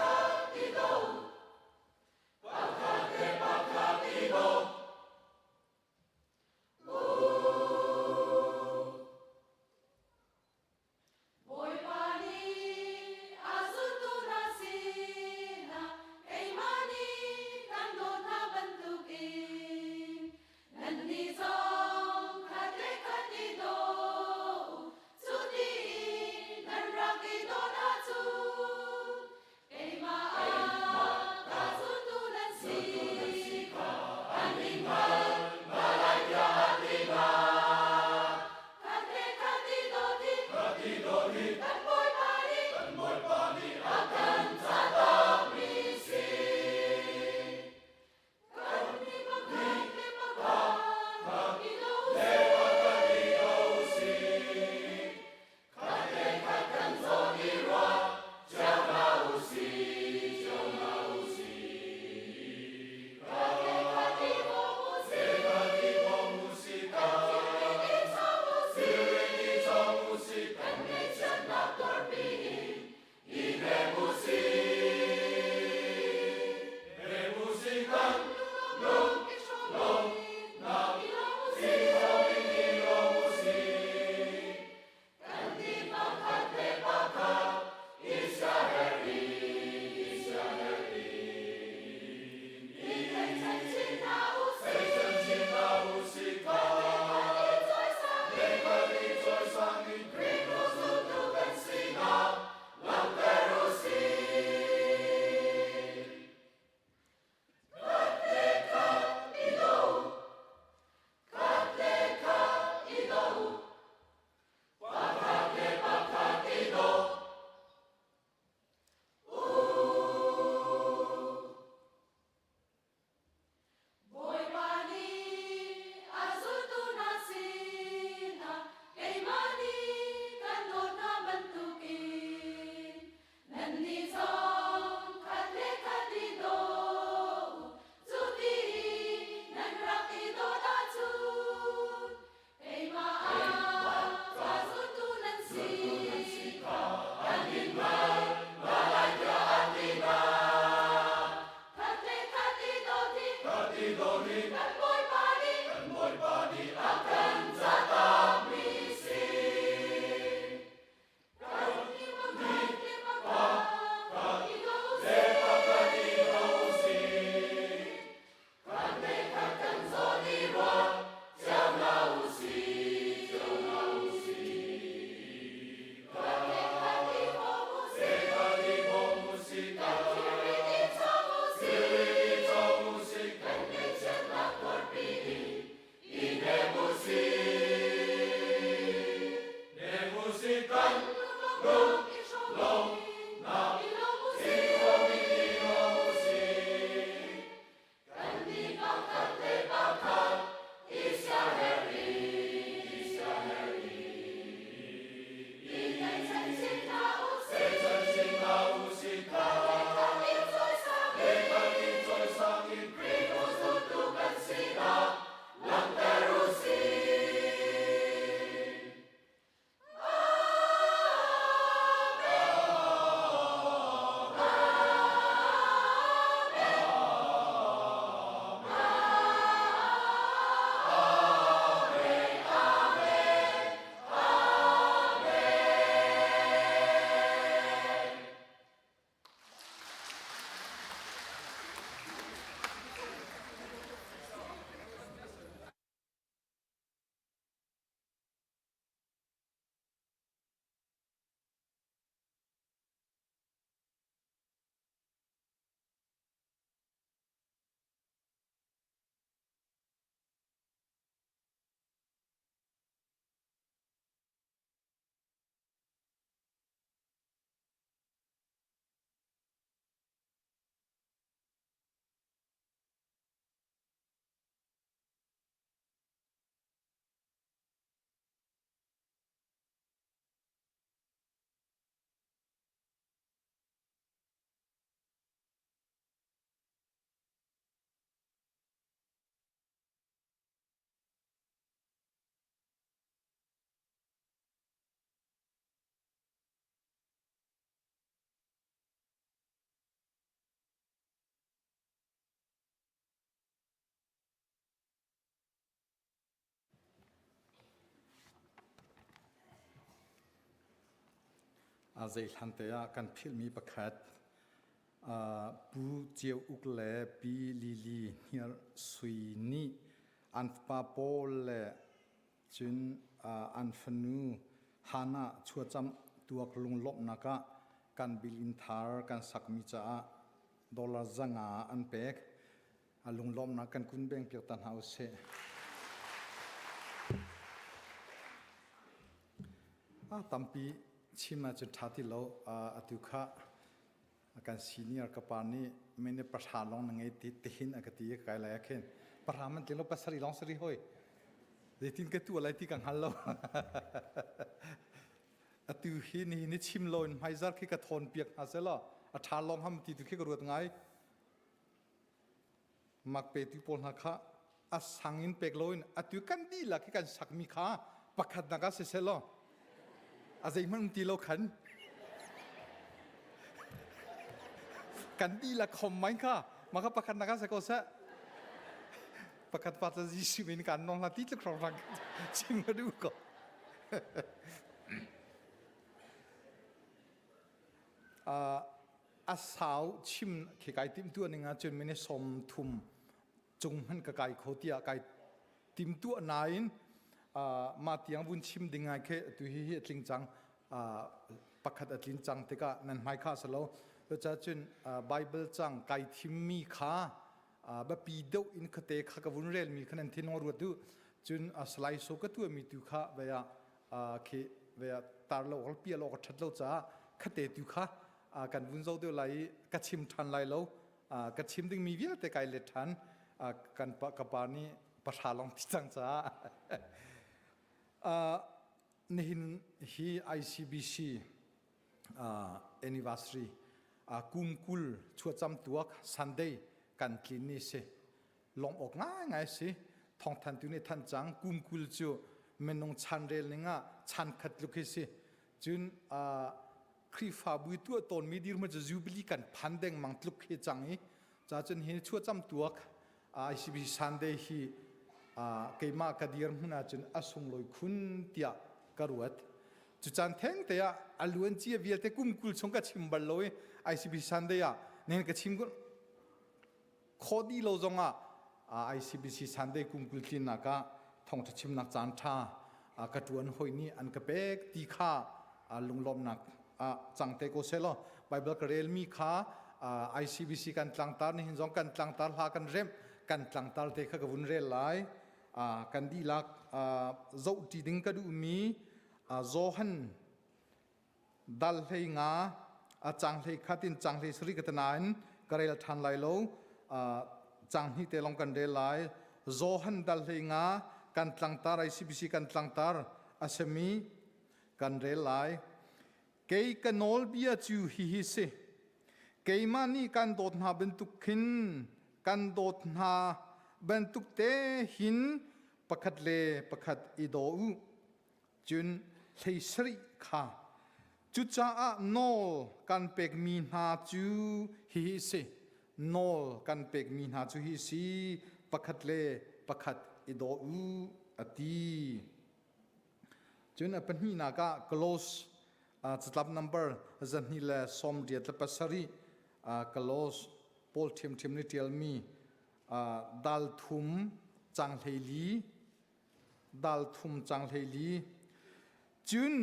Speaker 11: Zei hlan te ah kan philhmi pakhat Pu Ceu Uk le Pi Lili Hniar Sui nih an fapa pawl le cun an fanu Hannah chuacam tuak lunglawmhnak ah kan bilin thar kan sakmi caah dollar 500 an pek. A lunglawmhnak kan kun beng piak ta hna usih. A tampi chim ahcun ṭha ti lo. Atu kha kan senior ka pa nih minute pahra lawng na ngei ti tihin a ka ti i ka kai lai ah khin pahra man tling lo pasarih lawng sari hoi. Zeitin ka tuah lai ti ka hngal lo. Atu hi nihin ni chim lo in hmaizar khi ka thawn piak hna selaw a ṭha lawng ham ti tu khi ka ruat ngai. Mak petu pawl hna kha a sang in pek loin atu kan dihlak hi kan sakmi kha pakhat nak ah siseh law a zeihmanh um ti lo khan kan dihlak khom mai kha mah kha pakhat nak ah si ko seh pakhat pa cu Jesuh min kan nong hla ti tluk hrawng hrang chim ka duh ko a sau chim khi kai timhtuah ning ahcun mini 30 cung hmanh ka kai kho tiah kai timtuah nain mah tiang vun chim ding ngai khi tu hi hi a tling cang pakhat a tlin cang tikah nan hmai kha si lo cucaah cun Bible cang kai thimmi kha biapi deuh in khate kha ka vun relmi kha nan thinlung ruat u cun slide show ka tuahmi tu kha vei ah khi vei ah tar lo pial awk a ṭhat lo caah khate tu kha kan vun zo deuh lai i ka chim ṭhan lai lo ka chim dingmi vialte kai let ṭhan kan pa ka pa nih pahra lawng ti cang caah nihin hi ICBC anniversary kum 20 chuacam tuak Sunday kan tlin ni si lawmh awk ngaingai si thawngthantu nih thanh cang kum 20 cu minung chan rel ning ah chan khat tluk hi si cun Khrihfabu tuah tawnmi dirhmun cu Jubilee kan phan dengmang tluk hi cang i ca cun hi chuacam tuak ICBC Sunday hi keimah ka dirhmun ahcun a sunglawi khun tiah ka ruat. Cu caan theng te ah a luan cia vialte kum 20 chung ka chim bal lo i ICBC Sunday ah nihin ka chim khawh dih lo zongah ICBC Sunday kum 20 tlinnak ah thawngṭha chimnak caan ṭha ka ṭuan hawi nih an ka pek ti kha lunglawmhnak ah cang te ko selaw Bible ka relmi kha ICBC kan tlangtar nihin zong kan tlangtar hla kan remh kan tlangtar te kha ka vun rel lai kan dihlak zohṭi ding ka duhmi Johan dal hlei nga a cang hlei khat in cang hlei sari ka nain ka rel ṭhan lai lo cang hnih te lawng kan rel lai Johan dal hlei nga kan tlangtar ICBC kan tlangtar a simi kan rel lai kei ka nawlbia cu hihi si keimah nih kan dawt hna bantuk khin kan dawt hna bantuk te hin pakhat le pakhat i daw u Cun 17 kha cucaah nawl kan pekmi hna cu hihi a si nawl kan pekmi hna cu hi a si pakhat le pakhat i daw u a ti. Cun a pahnihnak ah Close catlap number 287 Close Paul ṭhiamṭhiam nih ṭialmi dal thum cang 14 dal thum cang 14. Cun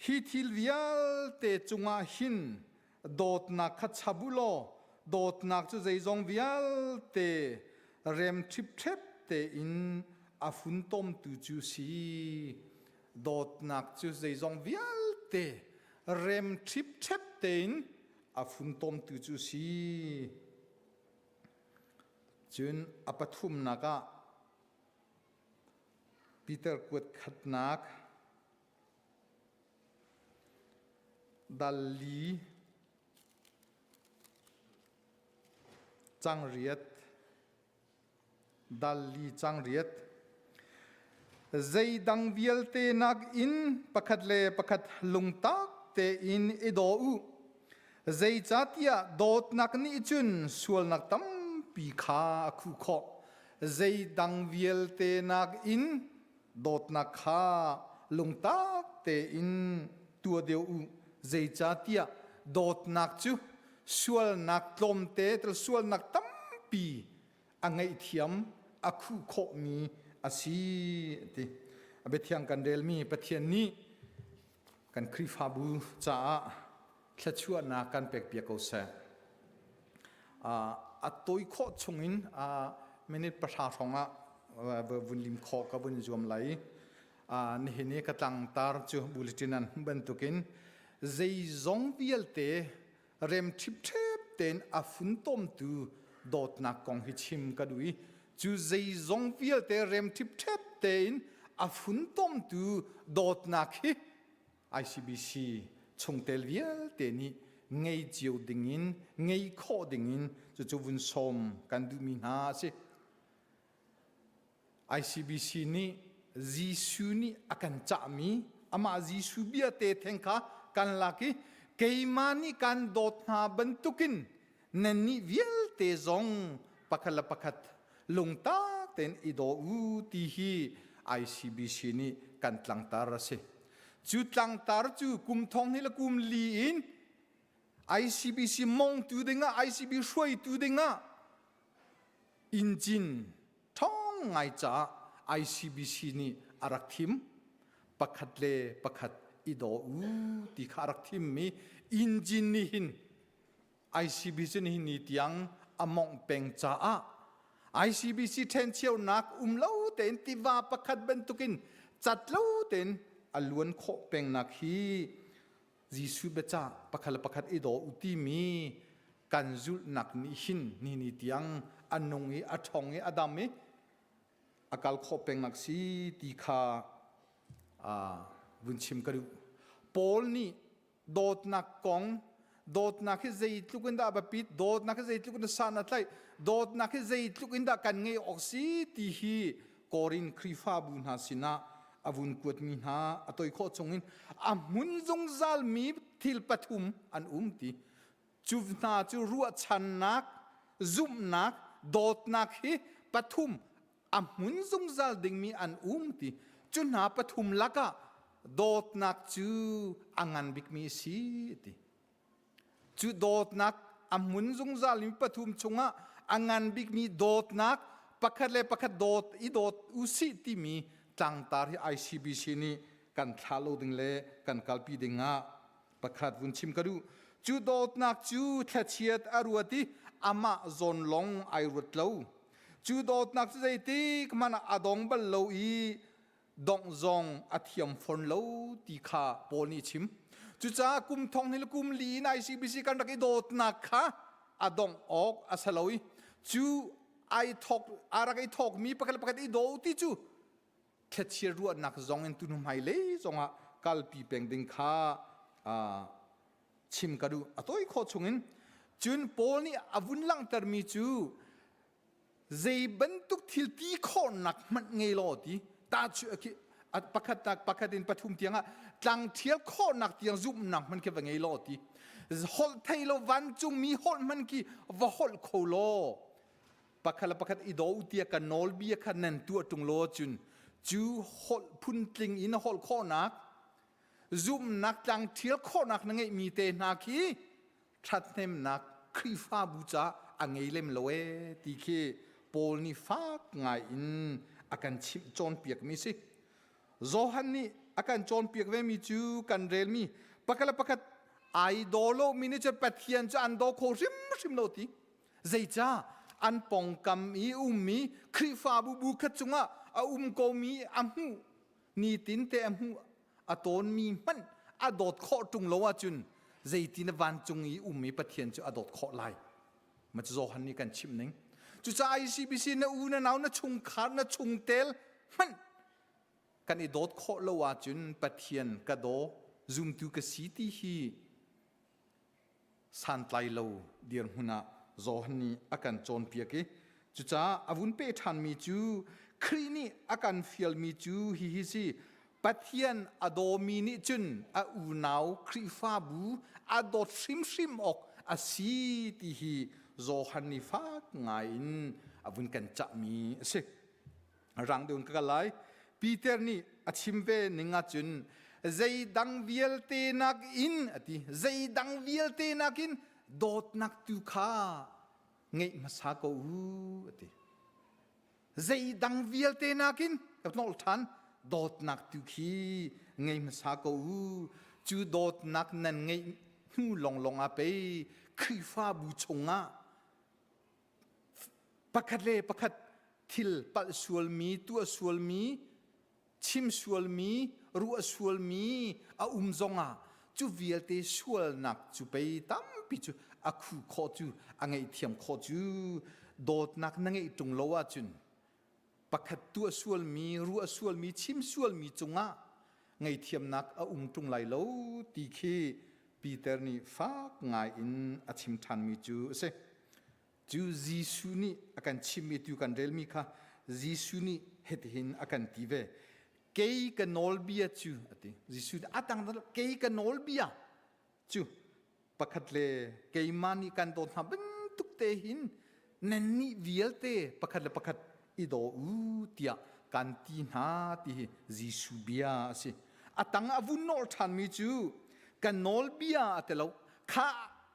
Speaker 11: hi thil vialte cungah hin dawtnak kha chap u law dawtnak cu zeizong vialte rem ṭhipṭhep tein a funtomtu cu si. Dawtnak cu zeizong vialte rem ṭhipṭhep tein a funtomtu cu si. Cun a pathumnak ah Peter kuat khatnak dal li cang riat dal li cang riat zeidang vialte nakin pakhat le pakhat lungtak tein i daw u zeicahtiah dawtnak nih cun sualnak tampi kha a khuh khawh zeidang vialte nakin dawtnak kha lungtak tein tuah deuh u. Zeicahtiah dawtnak cu sualnak tlawmte tel sualnak tampi a ngaihthiam a khuh khawhmi a si ti. A biathiang kan relmi Pathian nih kan Khrihfabu caah thluachuahnak kan pekpiak ko seh. A tawi khawh chungin minute pahra hrawng ah vun lim khawh ka vun zuam lai. Nihin i ka tlangtar cu bulletin an bantukin zeizong vialte rem ṭhipṭhep tein a funtomtu dawtnak kong hi chim ka duh i cu zeizong vialte rem ṭhipṭhep tein a funtomtu dawtnak hi ICBC chungtel vialte nih ngei cio dingin ngei khawh dingin cucu vun sawm kan duhmi hna a si. ICBC nih Jesuh nih a kan cahmi amah Jesuh bia te theng kha kan lak i keimah nih kan dawt hna bantukin nannih vialte zong pakhat le pakhat lungtak tein i daw u ti hi ICBC nih kan tlangtar a si. Cu tlangtar cu kum thong hnih le kum li in ICBC mongtu dingah ICB hruaitu dingah Injin ṭhawng ngai caah ICBC nih a rak thim. Pakhat le pakhat i daw u ti kha a rak thimmi injin nih hin ICBC nih ni tiang a mawngh peng caah ICBC ṭhencheunak um lo tein tiva pakhat bantukin cat lo tein a luan khawh pengnak hi Jesuh biacah pakhat le pakhat i daw u timi kan zulhnak nih hin ni ni tiang a nung i a ṭhawng i a dam i a kal khawh pengnak si ti kha vun chim ka duh. Paul nih dawtnak kong dawtnak hi zeitluk in dah a biapit dawtnak hi zeitluk in san a tlaih dawtnak hi zeitluk in dah kan ngeih awk si ti hi Korin Khrihfabu hna sinah a vun kuatmi hna a toi khawh chungin a hmun zungzalmi thil pathum an um ti. Cu hna cu ruahchannak, zumhnak, dawtnak hi pathum a hmun zungzal dingmi an um ti. Cu hna pathum lakah dawtnak cu a ngan bikmi a si ti. Cu dawtnak a hmun zungzal mi pathum chungah a ngan bikmi dawtnak pakhat le pakhat dawt i dawt usih timi tlangtar hi ICBC nih kan thlah lo ding le kan kalpi ding ah pakhat vun chim ka duh. Cu dawtnak cu thlachiat a ruat i amah zawn long ai ruat lo. Cu dawtnak cu zeitik hmanh ah a dong bal lo i dongh zong a thiam fawn lo ti kha Paul nih a chim. Cucaah kum thong hnih le kum li in ICBC kan rak i dawtnak kha a dongh awk a si lo i cu ai thawk a rak i thawkmi pakhat le pakhat i daw ti cu thlachiat ruahnak zong in tunu hmailei zongah kalpi peng ding kha chim ka duh a tawi khawh chungin cun Paul nih a vun langhtermi cu zei bantuk thil ti khawhnak hmanh ngei law ti ta chu khi pakhat tak pakhat in pathum tiang ah tlang thial khawhnak tiang zumhnak hmanh khi va ngei law ti holh thei lo vancung mi holh hmanh khi va holh kho law pakhat le pakhat i do tia ka nawl bia kha nan tuah tung law cun cu holh phuntling in holh khawhnak zumhnak tlang thial khawhnak na ngeihmi te hna khi ṭhathnemnak Khrihfabu caah a ngei lem lo ee ti khi Paul nih fak ngai in a kan chimh cawnpiakmi si. Johan nih a kan cawnpiak vemi cu kan relmi pakhat le pakhat ai daw lomi nih cun Pathian cu an daw kho hrimhrim lo ti. Zeicah an pongkam i ummi Khrihfabu bu khat cungah a um komi a hmuh nitin te a hmuh a tawnmi hmanh a dawt khawh ṭung lo ahcun zeitin vancung i ummi Pathian cu a dawt khawh lai ma cu Johan nih kan chimh ning cucaah ICBC na u na nau na chungkhar na chungtel hmanh kan i dawt khawh lo ahcun Pathian ka daw zumtu ka si ti hi santlai lo dirhmun ah Johan nih a kan cawnpiak i cucaah a vun peh ṭhanmi cu Khrih nih a kan fialmi cu hihi si Pathian a dawmi nih cun a unau Khrihfabu a dawt hrimhrim awk a si ti hi Johan nih fak ngai in a vun kan cahmi a si. Rang deuh in ka kal lai. Peter nih a chim ve ning ahcun. Zeidang vialte nakin a ti. Zeidang vialte nakin dawtnak tu kha ngeih hmasa ko u a ti. Zeidang vialte nakin ka nolh ṭhan dawtnak tu khi ngei hmasa ko u. Cu dawtnak nan ngeih hnu longlong ah pei Khrihfabu chungah pakhat le pakhat thil palh sualmi, tuah sualmi, chim sualmi, ruah sualmi a um zongah cu vialte sualnak cu pei tampi cu a khu khawh cu a ngaihthiam khawh cu dawtnak na ngeih ṭung lo ahcun pakhat tuah sualmi, ruah sualmi, chim sualmi cungah ngaihthiamnak a um ṭung lai lo ti khi Peter nih fak ngai in a chim ṭhanmi cu a si. Cu Jesuh nih a kan chimmi tu kan relmi kha Jesuh nih hitihin a kan ti ve. Kei ka nawlbia cu a ti. Jesuh nih a tang kei ka nawlbia cu pakhat le keimah nih kan dawt hna bantuk te hin nannih vialte pakhat le pakhat i daw u tiah kan ti hna ti hi Jesuh bia a si. A tang a vun nawl ṭhanmi cu kan nawlbia a ti lo. Kha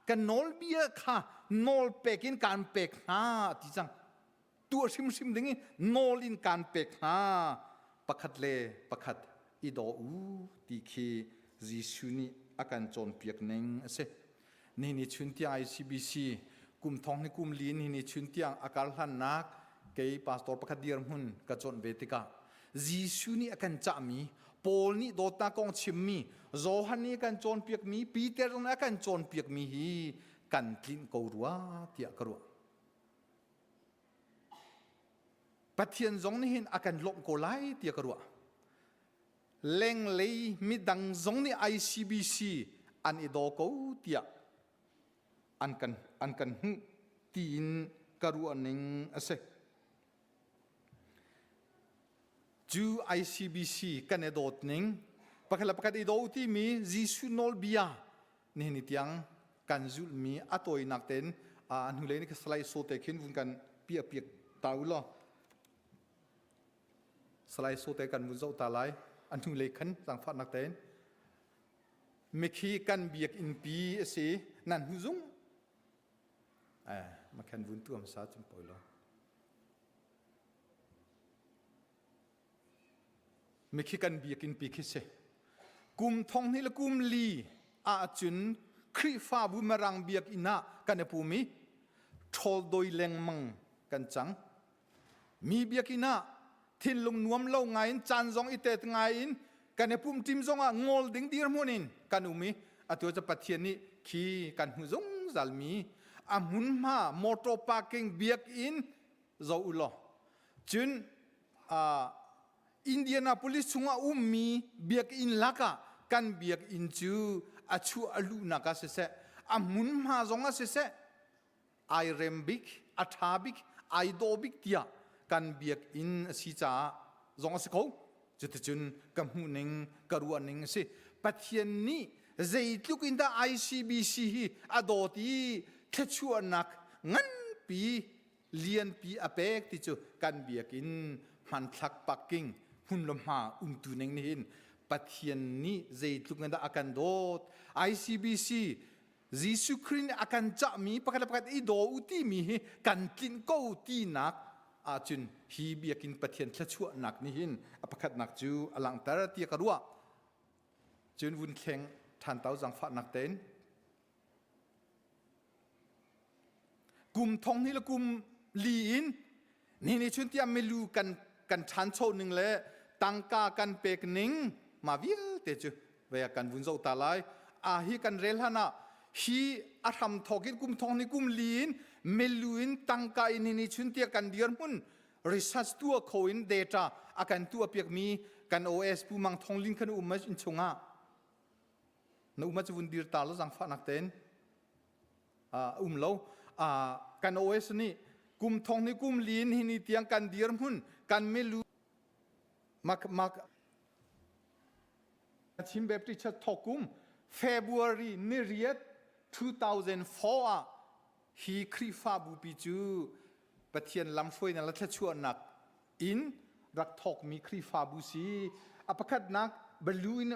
Speaker 11: kan nawlbia kha nawl pek in kaan pek hna ti cang. Tuah hrimhrim ding in nawl in kaan pek hna. Pakhat le pakhat i daw u ti khi Jesuh nih a kan cawnpiak ning a si. Nihin chun tiang ICBC kum thong ni kum li nihin chun tiang a kar hlannak kei pastor pakhat dirhmun ka chawnh ve tikah Jesuh nih a kan cahmi Paul nih dawtnak kong chimmi Johan nih a kan cawnpiakmi Peter nih a kan cawnpiakmi hi kan tlinh ko rua tiah ka ruah. Pathian zong nih hin a kan lawmh ko lai tiah ka ruah. Lenglei midang zong nih ICBC an i daw ko tiah an kan an kan hmuh tiin ka ruah ning a si. Cu ICBC kan i dawt ning pakhat le pakhat i daw timi Jesuh nawlbia nihin ni tiang kan zulhmi a tawinak tein a hnulei ni ka salai sote khin vun kan piah piak ta u law Salai Sote kan vun zoh ta lai. A hnulei khan zaangfahnak tein. Mikhi kan biakinn pi a si. Nan hnu zung. Eh, makhan vun tuam sa chung poi lo. Mikhi kan biakinn pi khi si. Kum thong hnih le kum li ahcun Khrihfabu Mirang biakinn ah kan i pum i ṭhawl doi lengmang kan cang. Mi biakinn ah thinlung nuam lo ngai in caan zong i tet ngai in kan i pumh ṭim zong ah ngol ding dirhmun in kan um i atu cu Pathian nih khi kan hmu zungzal mi a hmunhma motor parking biakinn zoh u law cun Indianapolis chungah ummi biakinn lakah kan biakinn cu a chuah a luhnak ah siseh a hmunhma zong ah siseh ai rem bik, a ṭha bik, ai dawh bik tiah kan biakinn a si caah zong a si kho. Cuticun ka hmuhning, ka ruahning a si. Pathian nih zeitluk in dah ICBC hi a dawt i thluachuahnak nganpi lianpi a pek ti cu kan biakinn hmanthlak parking hmun le hma umtu ning nih hin Pathian nih zeitluk in dah a kan dawt. ICBC Jesuh Khrih nih a kan cahmi pakhat le pakhat i daw u timi hi kan tlinh ko tinak ahcun hi biakinn Pathian thluachuahnak nih hin a pakhatnak cu a langhter tiah ka ruah. Cun vun thleng ṭhan tau zaangfahnak tein kum thong hnih le kum li in Ni ni chun tiah milu kan kan ṭhancho ning le tangka kan pek ning ma vialte cu vei kan vun zoh ta lai. A hi kan rel hlan ah hi a hram thawk in kum thong ni kum li in milu in tangka in ni ni chun tiah kan dirhmun research tuah kho in data a kan tuah piak mi kan OS Pu Mang Thong Lin khan um in chungah na um cu vun dir ta lo zangfahnak tein um lo kan OS nih kum thong ni kum li in hi ni tiang kan dirhmun kan milu mak mak Chin Baptist Church thokum February ni riat 2004 ah hi Khrihfabu pi cu Pathian lamhruainak le thluachuahnak in rak thawkmi Khrihfabu si. A pakhatnak. Balu in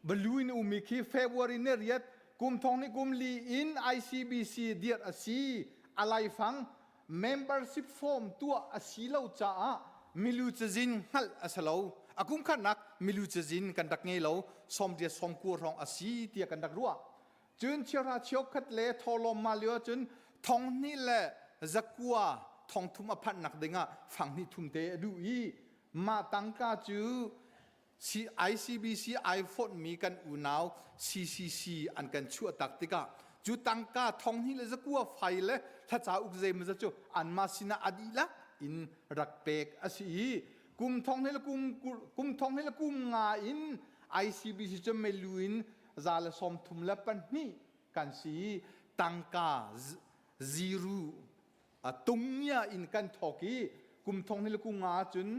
Speaker 11: Balu in ummi khi February ni riat kum thong ni kum li in ICBC dirh a si. A laifang membership form tuah a si lo caah milu cazin hngalh a si lo. A kum khatnak milu cazin kan rak ngei lo. Sawmriat sawmkua hrawng a si tiah kan rak ruah. Cun chiahra chiokhat le thawhlawm ma lio ahcun thong hnih le zakua thong thum a phanhnak dingah fang hnih thum te a duh i mah tangka cu ICBC ai fonhmi kan unau CCC an kan chuah tak tikah cu tangka thong hnih le zakua fai le thlaca uk zeimawzat cu anmah sinah a dihlak in rak pek a si i kum thong hnih le kum kum thong hnih le kum nga in ICBC cu melu in 132 kan si i tangka ziru a tungia in kan thawk i kum thong ni le kum nga cun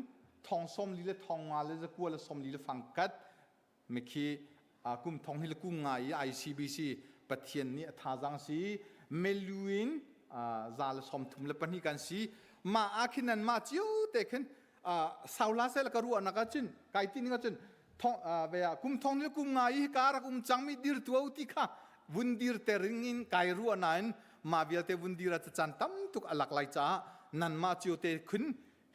Speaker 11: thong som li le thong nga le zakua le som li le fangkat mikhi kum thong ni le kum nga i ICBC Pathian nih a thazang si meluin 132 kan si ma ah khin nan ma cio te khin saula sel ka ruahnak ah cun kai ti ning ah cun thong ve ah kum thong ni kum nga i ka rak um cangmi dir tuau ti kha vun dir te ring in kai ruah nain ma vialte vun dir ah caan tam tuk alak lai caah nan ma cio te khun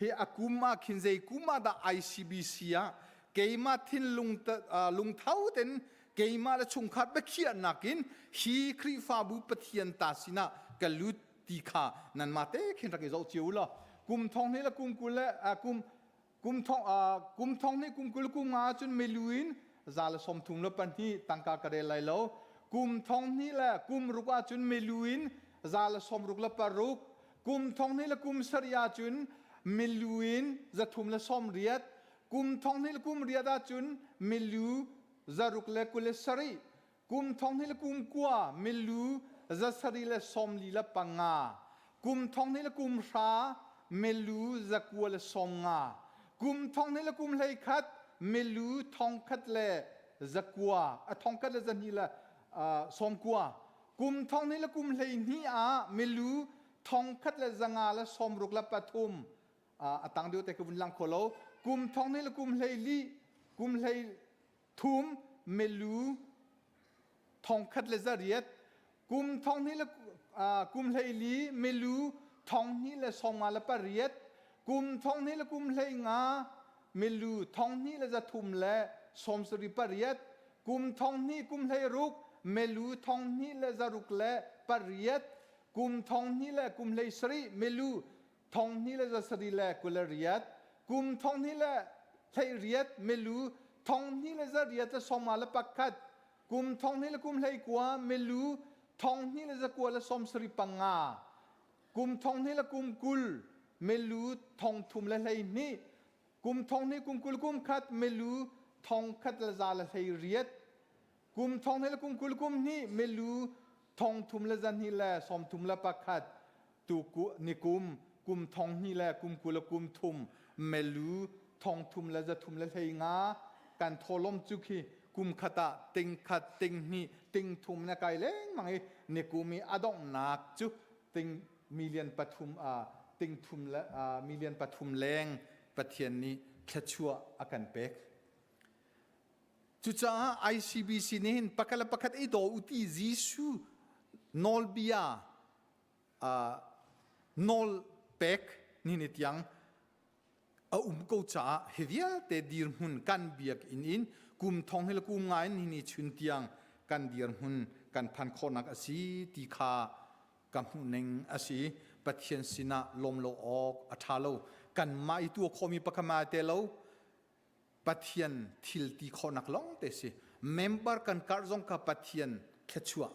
Speaker 11: hi a kum ah khin zei kum ah dah ICBC ah keimah thinlung lungtho ten keimah le chungkhar biakhiahnak in hi Khrihfabu Pathian ta sinah ka lut ti kha nanmah te khin rak i zoh cio u law kum thong hnih le kum 20 le kum kum thong kum thong hnih kum 20 kum nga cun milu in 132 tangka ka rel lai lo kum thong hnih le kum ruk ahcun milu in 166 kum thong hnih le kum sarih ahcun milu in 380 kum thong hnih le kum riat ahcun milu 627 kum thong hnih le kum kua milu 745 kum thong hnih le kum hra milu 990 kum thong hnih le kum 11 milu thong khat le zakua a thong khat le zahnih le sawmkua kum thong hnih le kum 12 ah milu thong khat le zanga le sawmruk le pathum a tang deuh te ka vun lang kho lo kum thong hnih le kum hleili kum hlei thum milu thong khat le zariat kum thong hnih le kum 14 milu thong hnih le sawmnga le pariat kum thong hnih le kum 15 milu thong hnih le zathum le sawm sarih pariat kum thong hnih kum 16 milu thong hnih le zaruk le pariat kum thong hnih le kum 17 milu thong hnih le zasarih le kul le riat kum thong hnih le 18 milu thong hnih le zariat le sawmnga le pakhat kum thong hnih le kum 19 milu thong hnih le zakua le sawm sarih panga kum thong hnih le kum 20 milu thong thum le 12 kum thong hnih kum 20 kum khat milu thong khat le za le 18 kum thong hnih le kum 20 kum hnih milu thong thum le zahnih le sawm thum le pakhat tu ni kum kum thong hnih le kum 20 le kum thum melu thong thum le za thum le hlei nga kan tholom cu khi kum khat ah ting khat ting hnih ting thum na kai lengmang i ni kum i a donghnak cu ting million pathum a ting thum le million pathum leng Pathian nih thluachuah a kan pek. Cucaah ICBC nih hin pakhat le pakhat i daw u ti Jesuh nawlbia nawl pek ni ni tiang a um ko caah hi vialte dirhmun kan biakinn in kum thong hi le kum nga in ni chun tiang kan dirhmun kan phan khawhnak a si ti kha ka hmuhning a si. Pathian sinah lawm lo awk a ṭha lo. Kanmah i tuah khawhmi pakhat ma te lo. Pathian thil ti khawhnak lawng te si. Member kan karh zong kha Pathian thluachuah.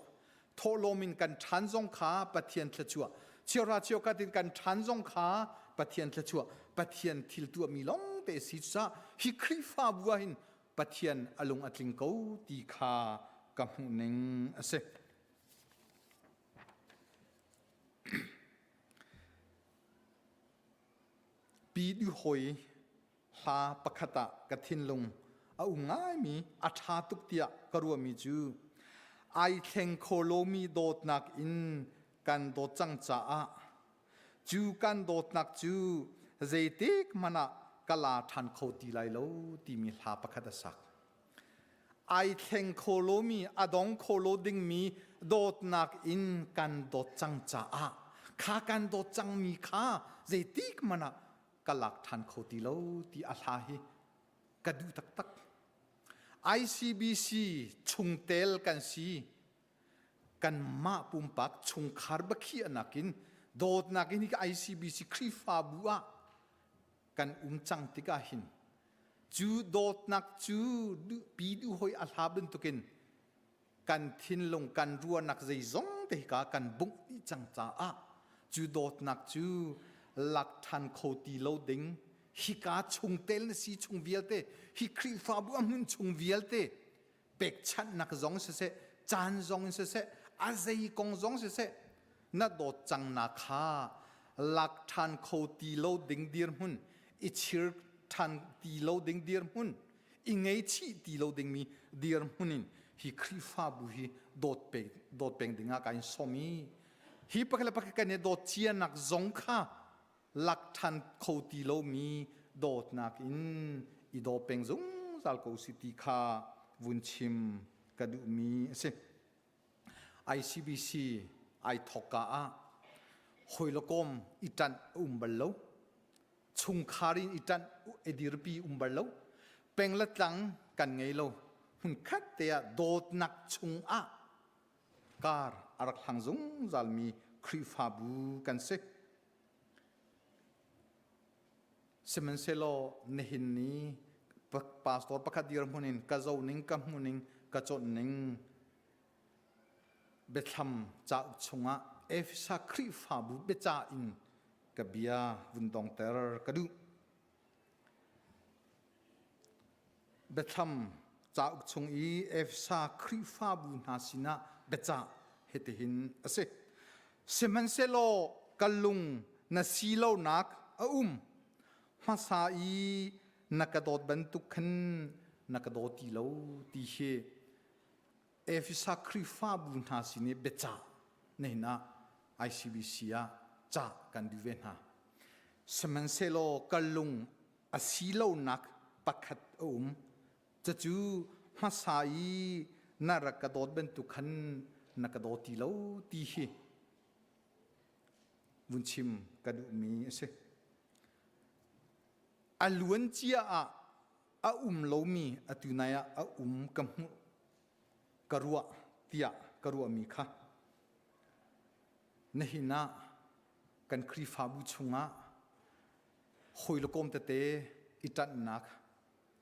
Speaker 11: Thawhlawm in kan ṭhan zong kha Pathian thluachuah. Chiara chiokhat in kan ṭhan zong kha Pathian thluachuah. Pathian thil tuahmi lawng te si. Cucaah hi Khrihfabu ah hin Pathian a lung a tling ko ti kha ka hmuhning a si. Pi Duhoi hla pakhat ah ka thinlung a um ngaimi a ṭha tuk tiah ka ruahmi cu ai thleng kho lomi dawtnak in kan dawt cang caah cu kan dawtnak cu zeitik hmanh ah ka la ṭhan kho ti lai lo timi hla pakhat a sak. Ai thleng kho lomi, a dong kho lo dingmi dawtnak in kan dawt cang caah kha kan dawt cangmi kha zeitik hmanh ah ka lak ṭhan kho ti lo ti a hla hi ka duh taktak. ICBC chungtel kan si. Kanmah pumpak chungkhar biakhiahnak in dawtnak in hi ICBC Khrihfabu ah kan um cang tikah hin cu dawtnak cu pi duh hoi a hla bantukin kan thinlung kan ruahnak zeizong te hika kan bungh dih cang caah cu dawtnak cu lak ṭhan kho ti lo ding hika chungtel na si chung vialte hi Khrihfabu a hmun chung vialte pekchanhnak zong siseh caan zong in siseh a zei kong zong siseh na dawt cang na kha lak ṭhan kho ti lo ding dirhmun i chir ṭhan ti lo ding dirhmun i ngeichih ti lo dingmi dirhmun in hi Khrihfabu hi dawt pe dawt peng dingah ka in sawm i hi pakhat le pakhat kan i dawt cianak zong kha lak ṭhan kho ti lomi dawtnak in i daw peng zungzal ko si ti kha vun chim ka duhmi a si. ICBC ai thawkka ah hawi le kom i ṭanh a um bal lo. Chungkhar in i ṭanh i dirpi um bal lo. Peng le tlang kan ngei lo. Hmunkhat te ah dawtnak chung ah kar a rak hlang zungzalmi Khrihfabu kan si. Sihmanhsehlaw nihin ni pastor pakhat dirhmun in ka zoning ka hmuning ka cawnning biathlam cauk chungah Efesa Khrihfabu biacah in ka bia vun dongter ka duh. Biathlam cauk chung i Efesa Khrihfabu hna sinah biacah hitihin a si. Sihmanhsehlaw ka lung na si lonak a um. Hmasa i na ka dawt bantuk khan na ka daw ti lo ti hi Efesa Khrihfabu hna sin i biacah nihin ah ICBC ah cah kan duh ve hna. Sihmanhsehlaw ka lung a si lonak pakhat a um. Cucu hmasa i na rak ka dawt bantuk khan na ka daw ti lo ti hi vun chim ka duhmi a si. A luan cia ah a um lomi atu nai ah a um ka hmuh ka ruah tiah ka ruahmi kha nihin ah kan Khrihfabu chungah hawi le kawm tete i ṭanhnak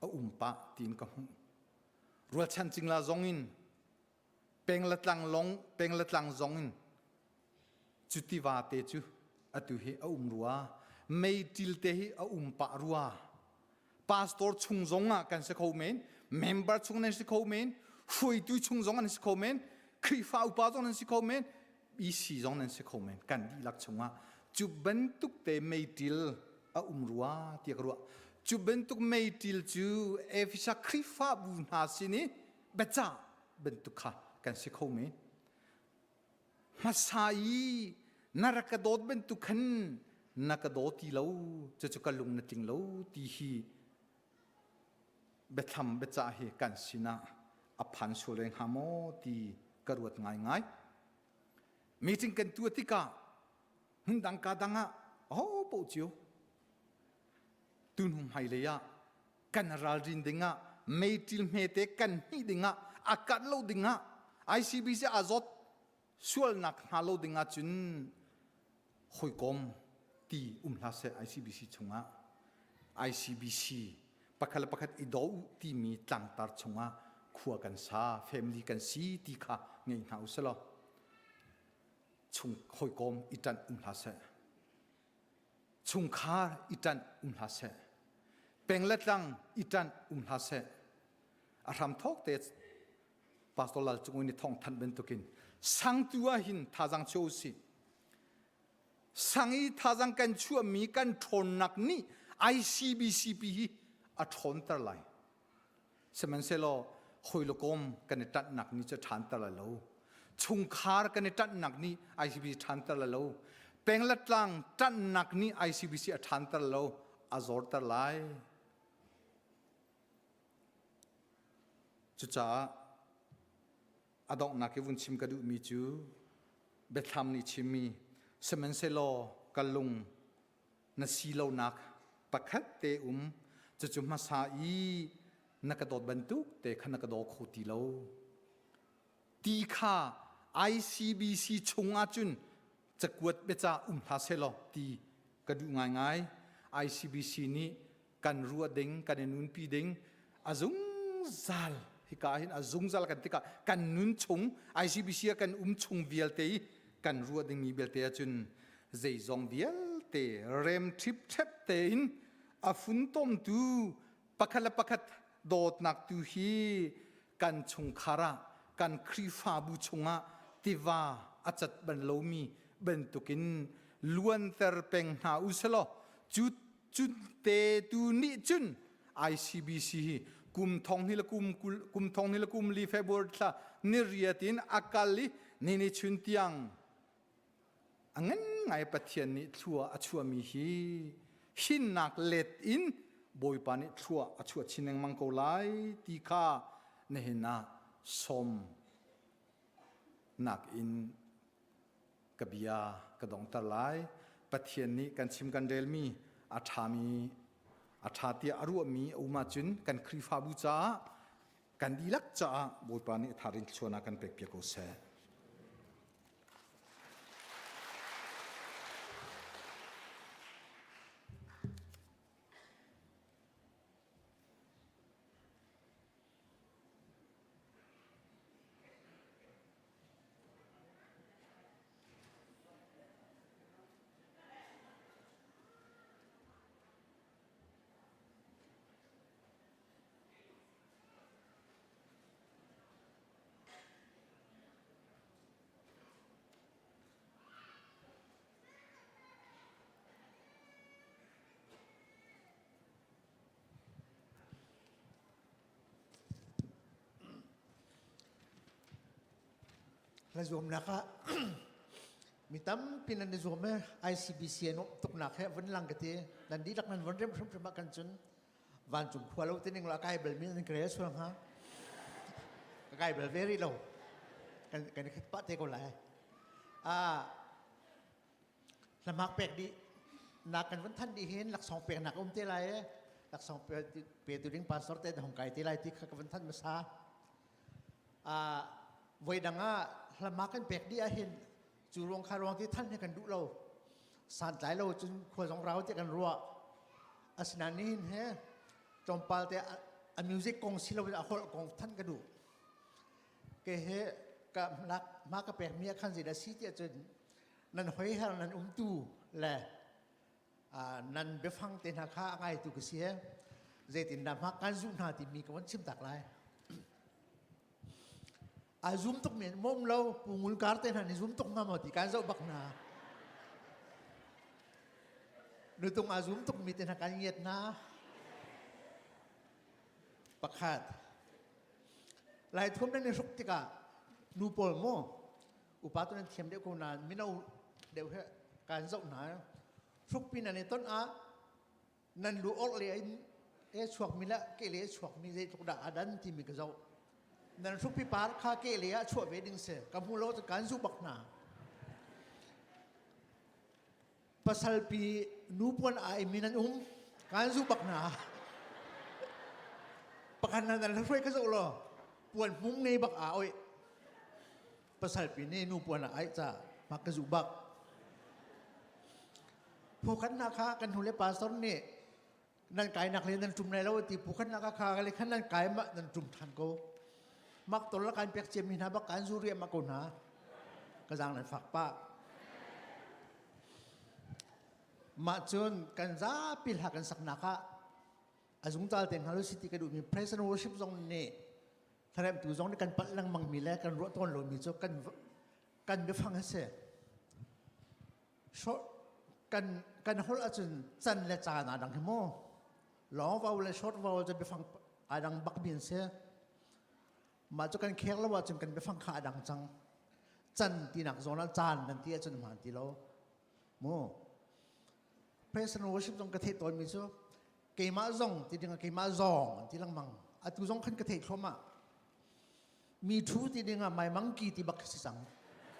Speaker 11: a um pah tiin ka hmuh. Rualchan cingla zong in peng le tlang long peng le tlang zong in cu tiva te cu atu hi a um rua meiṭil te hi a um pah rua pastor chung zong ah kan si kho men member chung nan si kho men hruaitu chung zong an si kho men Khrihfa upa zong nan si kho men EC zong nan si kho men kan dihlak chungah cu bantuk te meiṭil a um rua tiah ka ruah cu bantuk meiṭil cu Efesa Khrihfabu hna sin i biacah bantuk kha kan si kho men hmasa i na rak ka dawt bantuk khan na ka daw ti lo cucu ka lung na tling lo ti hi biathlam biacah hi kan sinah a phan sual reng hnga maw ti ka ruat ngaingai. Meeting kan tuah tikah hmundang ka dang ah aho paoh cio tuhnu hmailei ah kan ralrin dingah meiṭil hmete kan hnih dingah a kat lo dingah ICBC a zawt sualnak hnga lo dingah cun hawikom ti um hlah seh ICBC chungah ICBC pakhat le pakhat i do u timi tlangtar chungah khua kan sa family kan si ti kha ngei hna u selaw chung hawikom i ṭanh um hlah seh chungkhar i ṭanh um hlah seh peng le tlang i ṭanh um hlah seh a hram thawk te pastor lal cung in thong thanh bantukin sangtu ah hin thazang cheu si sang i thazang kan chuahmi kan ṭhawnnak nih ICBCP hi a ṭhawnter lai Sihmanhsehlaw hawi le kom kan i ṭanhnak nih cu ṭhanter lai lo. Chungkhar kan i ṭanhnak nih ICBC ṭhanter lai lo. Peng le tlang ṭanhnak nih ICBC a ṭhanter lo. a zorter lai. Cucaah a donghnak i vun chim ka duhmi cu biathlam nih chimmi sihmanhsehlaw ka lung na si lonak pakhat te um cucu hmasa i na ka dawt bantuk te kha na ka daw kho ti lo ti kha ICBC chung ahcun cakuat biacah um hlah sehlaw ti ka duh ngaingai. ICBC nih kan ruah ding, kan i nunpi ding, a zungzal hika hin a zungzal kan tikah kan nun chung ICBC ah kan um chung vialte i kan ruah dingmi vialte ahcun zeizong vialte rem ṭhipṭhep tein a funtomtu pakhat le pakhat dawtnak tu hi kan chungkhar ah kan Khrihfabu chungah tiva a cat ban lomi bantukin luanter peng hna u selaw cu cu te tu nih cun ICBC hi kum thong hnih le kum kul kum thong hnih le kum li February thla ni riat in a kal i ni ni chun tiang A ngan ngai Pathian nih thlua a chuahmi hi hinnak let in Bawipa nih thlua a chuah chin lengmang ko lai ti kha nihin ah sawm nak in ka bia ka dongter lai. Pathian nih kan chim kan relmi a ṭhami a ṭha tiah a ruahmi a um ahcun kan Khrihfabu caah kan dihlak caah Bawipa nih a tharin thluachuahnak kan pekpiak ko seh.
Speaker 12: Na zuamnak ah mi tampi nan i zuam e ICBC an um tuknak he vun lang ka ti nan dihlak nan von rem hrimhrim ah kan cun vancung khua lo tining la kai bal mi nan ka rel sual hnga ka kai bal ve rih lo kan kan khat pa te ko lai a hlamak pek dih na kan van than dih hin laksawng pek nak um te lai e laksawng pe pe tu ding pastor te hong kai te lai ti kha ka van than masa a voi dang ah hlamak kan pek dih ah hin cu ruang kha ruang ti than hi kan duh lo santlai lo cun khua zong rau ti kan ruah asinain nihin he tlawmpal te a music kong si loin a holh kong than ka duh ke he ka lak ma ka pek mi khan zeidah si tiah cun nan hoi her nan umtu le nan biafang te hna kha a ngaitu ka si he zeitindah hma kan zuh hna timi ka von chim tak lai A zum tuk men mom lo pu ngul kar te hna ni zum tuk hnga maw ti kan zoh bak hna. Nutung a zum tuk mi te hna kan ngiat hna. Pakhat. Lai thuam nan i hruk tikah nu pawl maw upa tu nan thiam deuh ko nain mino deuh he kan zoh hna. Hrukpi nan i ton ah nan lu orh le in e chuak mi le ke le chuak mi zeitluk dah a dan timi ka zoh nan hrukpi par kha ke le ah chuah ve ding si ka hmu lo kan zu bak hna pasal pi nu puan ai mi nan um kan zu bak hna pakhat nan nan hruai ka zoh lo puan hmung nei bak a oi pasal pi nih nu puan a ai ca ma ka zu bak Phukhatnak kha kan hnule pastor nih nan kainak le nan ṭum lai lo ti phukhatnak kha le khan nan kai ma nan ṭum ṭhan ko. Mak tol la kan pek ciami hna bak kan zu riah ma ko hna. Ka zaang nan fak pah. Mah cun kan zapi hla kan saknak ah a zungzal te hngal si ti ka duhmi praise and worship zong nih thlaremtu zong nih kan palh lengmang mi le kan ruah tawn lomi cu kan kan biafang a si. Kan kan holh ahcun can le caan aa dang hi mu. Long vowel le short vowel cu biafang aa dang bak mi an si. Mah cu kan khek lo ahcun kan biafang kha a dang cang. Can tinak zawn ah caan nan ti ahcun hmaan ti lo. Mu. Praise and worship zong ka theih tawnmi cu. Keimah zong ti dingah keimah zawng an ti lengmang. Atu zong khan ka theih thluahmah. Mi thu ti dingah mai mangki ti bak si cang.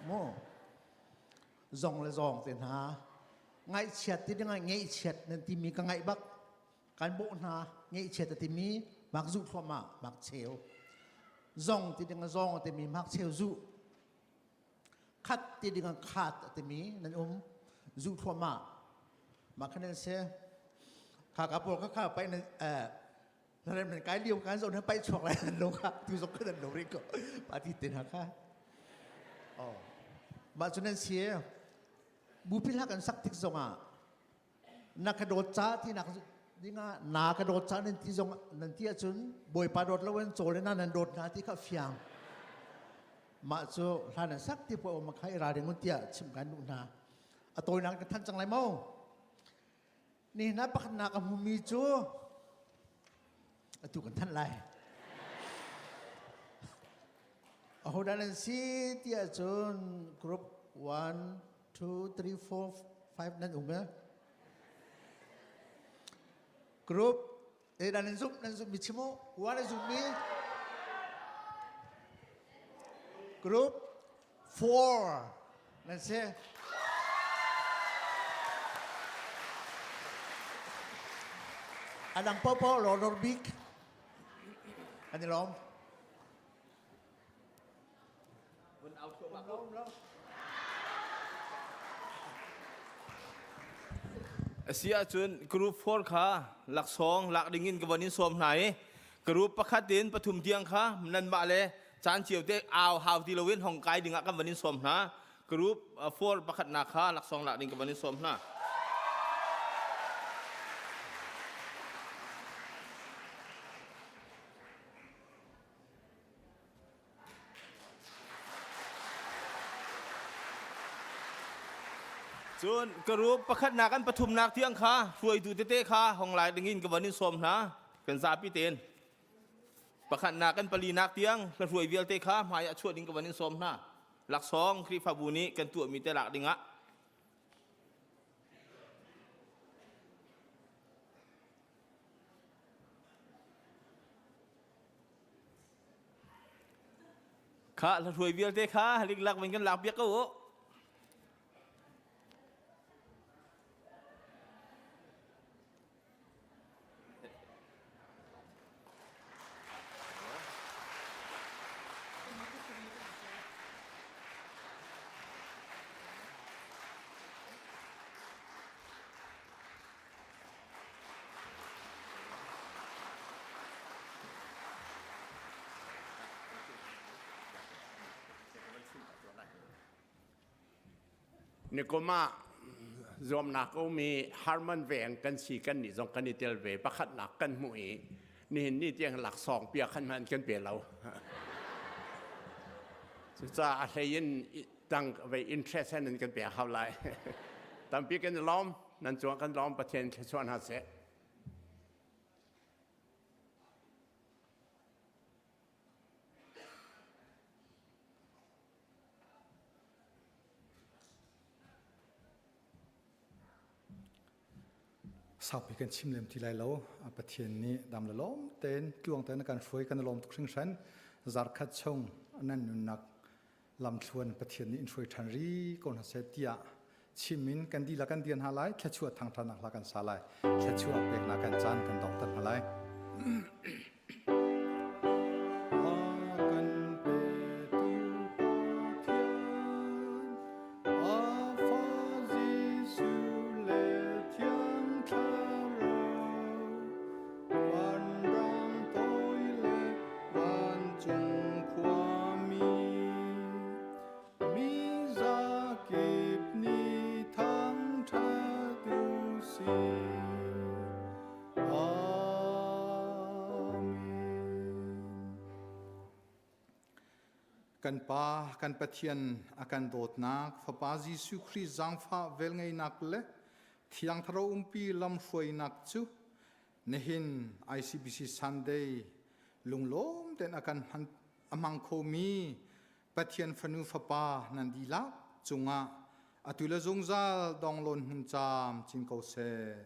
Speaker 12: Mu. Zong le zawng te hna. Ngaihchiat ti dingah ngeihchiat nan timi ka ngaih bak. Kan bawh hna ngeihchiat a timi mak zuh thluahmah mak cheu. Zong ti dingah zawng a timi mak cheu zuh. Khat ti dingah khat a timi nan um zuh thluahmah mah khan nan si kha ka pawl kha kha pai nan rem nan kai liu kan zo nan pai chuak lai nan lo kha tu zong kha nan lo ri ko party te hna kha oh mah cu nan si bupi hla kan sak tik zongah na ka dawt ca ti nak dingah na ka dawt ca nan ti zong nan ti ahcun Bawipa dawt lo in cawl in nan dawt hna ti kha fiang mah cu hlan an sak ti po ma kha i ralring un tiah chim kan duh hna a tawinak ka than cang lai mo ni hna pakhatnak a hmumi cu atu kan thanh lai ahodah nan si tiah cun group 1 2 3 4 5 nan um eh group eh nan zum nan zum mi chim u wa nan zum mi group 4 nan si adang popo lor bik an i lawm
Speaker 13: A si ahcun group 4 kha laksawng lak ding in ka von in sawm hna i group pakhat in pathum tiang kha nanmah le caan cio te au hau ti loin hong kai ding ah kan von in sawm hna. Group 4 pakhatnak kha laksawng lak ding ka von in sawm hna. Cun ka pakhatnak an pathumnak tiang kha hruaitu tete kha hong lai dingin ka von in sawm hna kan zapi tein pakhatnak an palinak tiang hruai vialte kha hmai ah chuah ding ka von in sawm hna laksawng Khrihfabu nih kan tuahmi te lak dingah Kha hruai vialte kha liklak vin kan lak piak ko u.
Speaker 1: Nikum ah zuamnak um i Harmon veng kan si kan nih zong kan i tel ve pakhatnak kan hmuh i nihin ni tiang laksawng pia khan hman kan pe lo. Cucaah a hlei in tang ve interest nan kan pe hau lai. Tampi kan i lawm nan cung kan lawm Pathian thluachuah hna seh.
Speaker 11: Saupi kan chim lem ti lai lo. Pathian nih dam le lawm tein tluang tein a kan hruai kan i lawm tuk hringhran. Zarkhat chung nan nunnak lamthluan Pathian nih in hruai ṭhan ri ko hna seh tiah chim in kan dihlak kan dir hna lai. Thluachuah thangṭhatnak hla kan sa lai. Thluachuah peknak kan caan kan donghter hna lai. Kan Pa, kan Pathian a kan dawtnak, Fapa Jesuh Khrih zaangfah velngeihnak le Thiang Thlarau umpi lamhruainak cu nihin ICBC Sunday lunglawm tein a kan hman a hmang khomi Pathian fanu fapa nan dihlak cungah atu le zungzal donglawn hmun caam cin ko seh.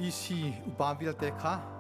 Speaker 11: ICBC upa vialte kha.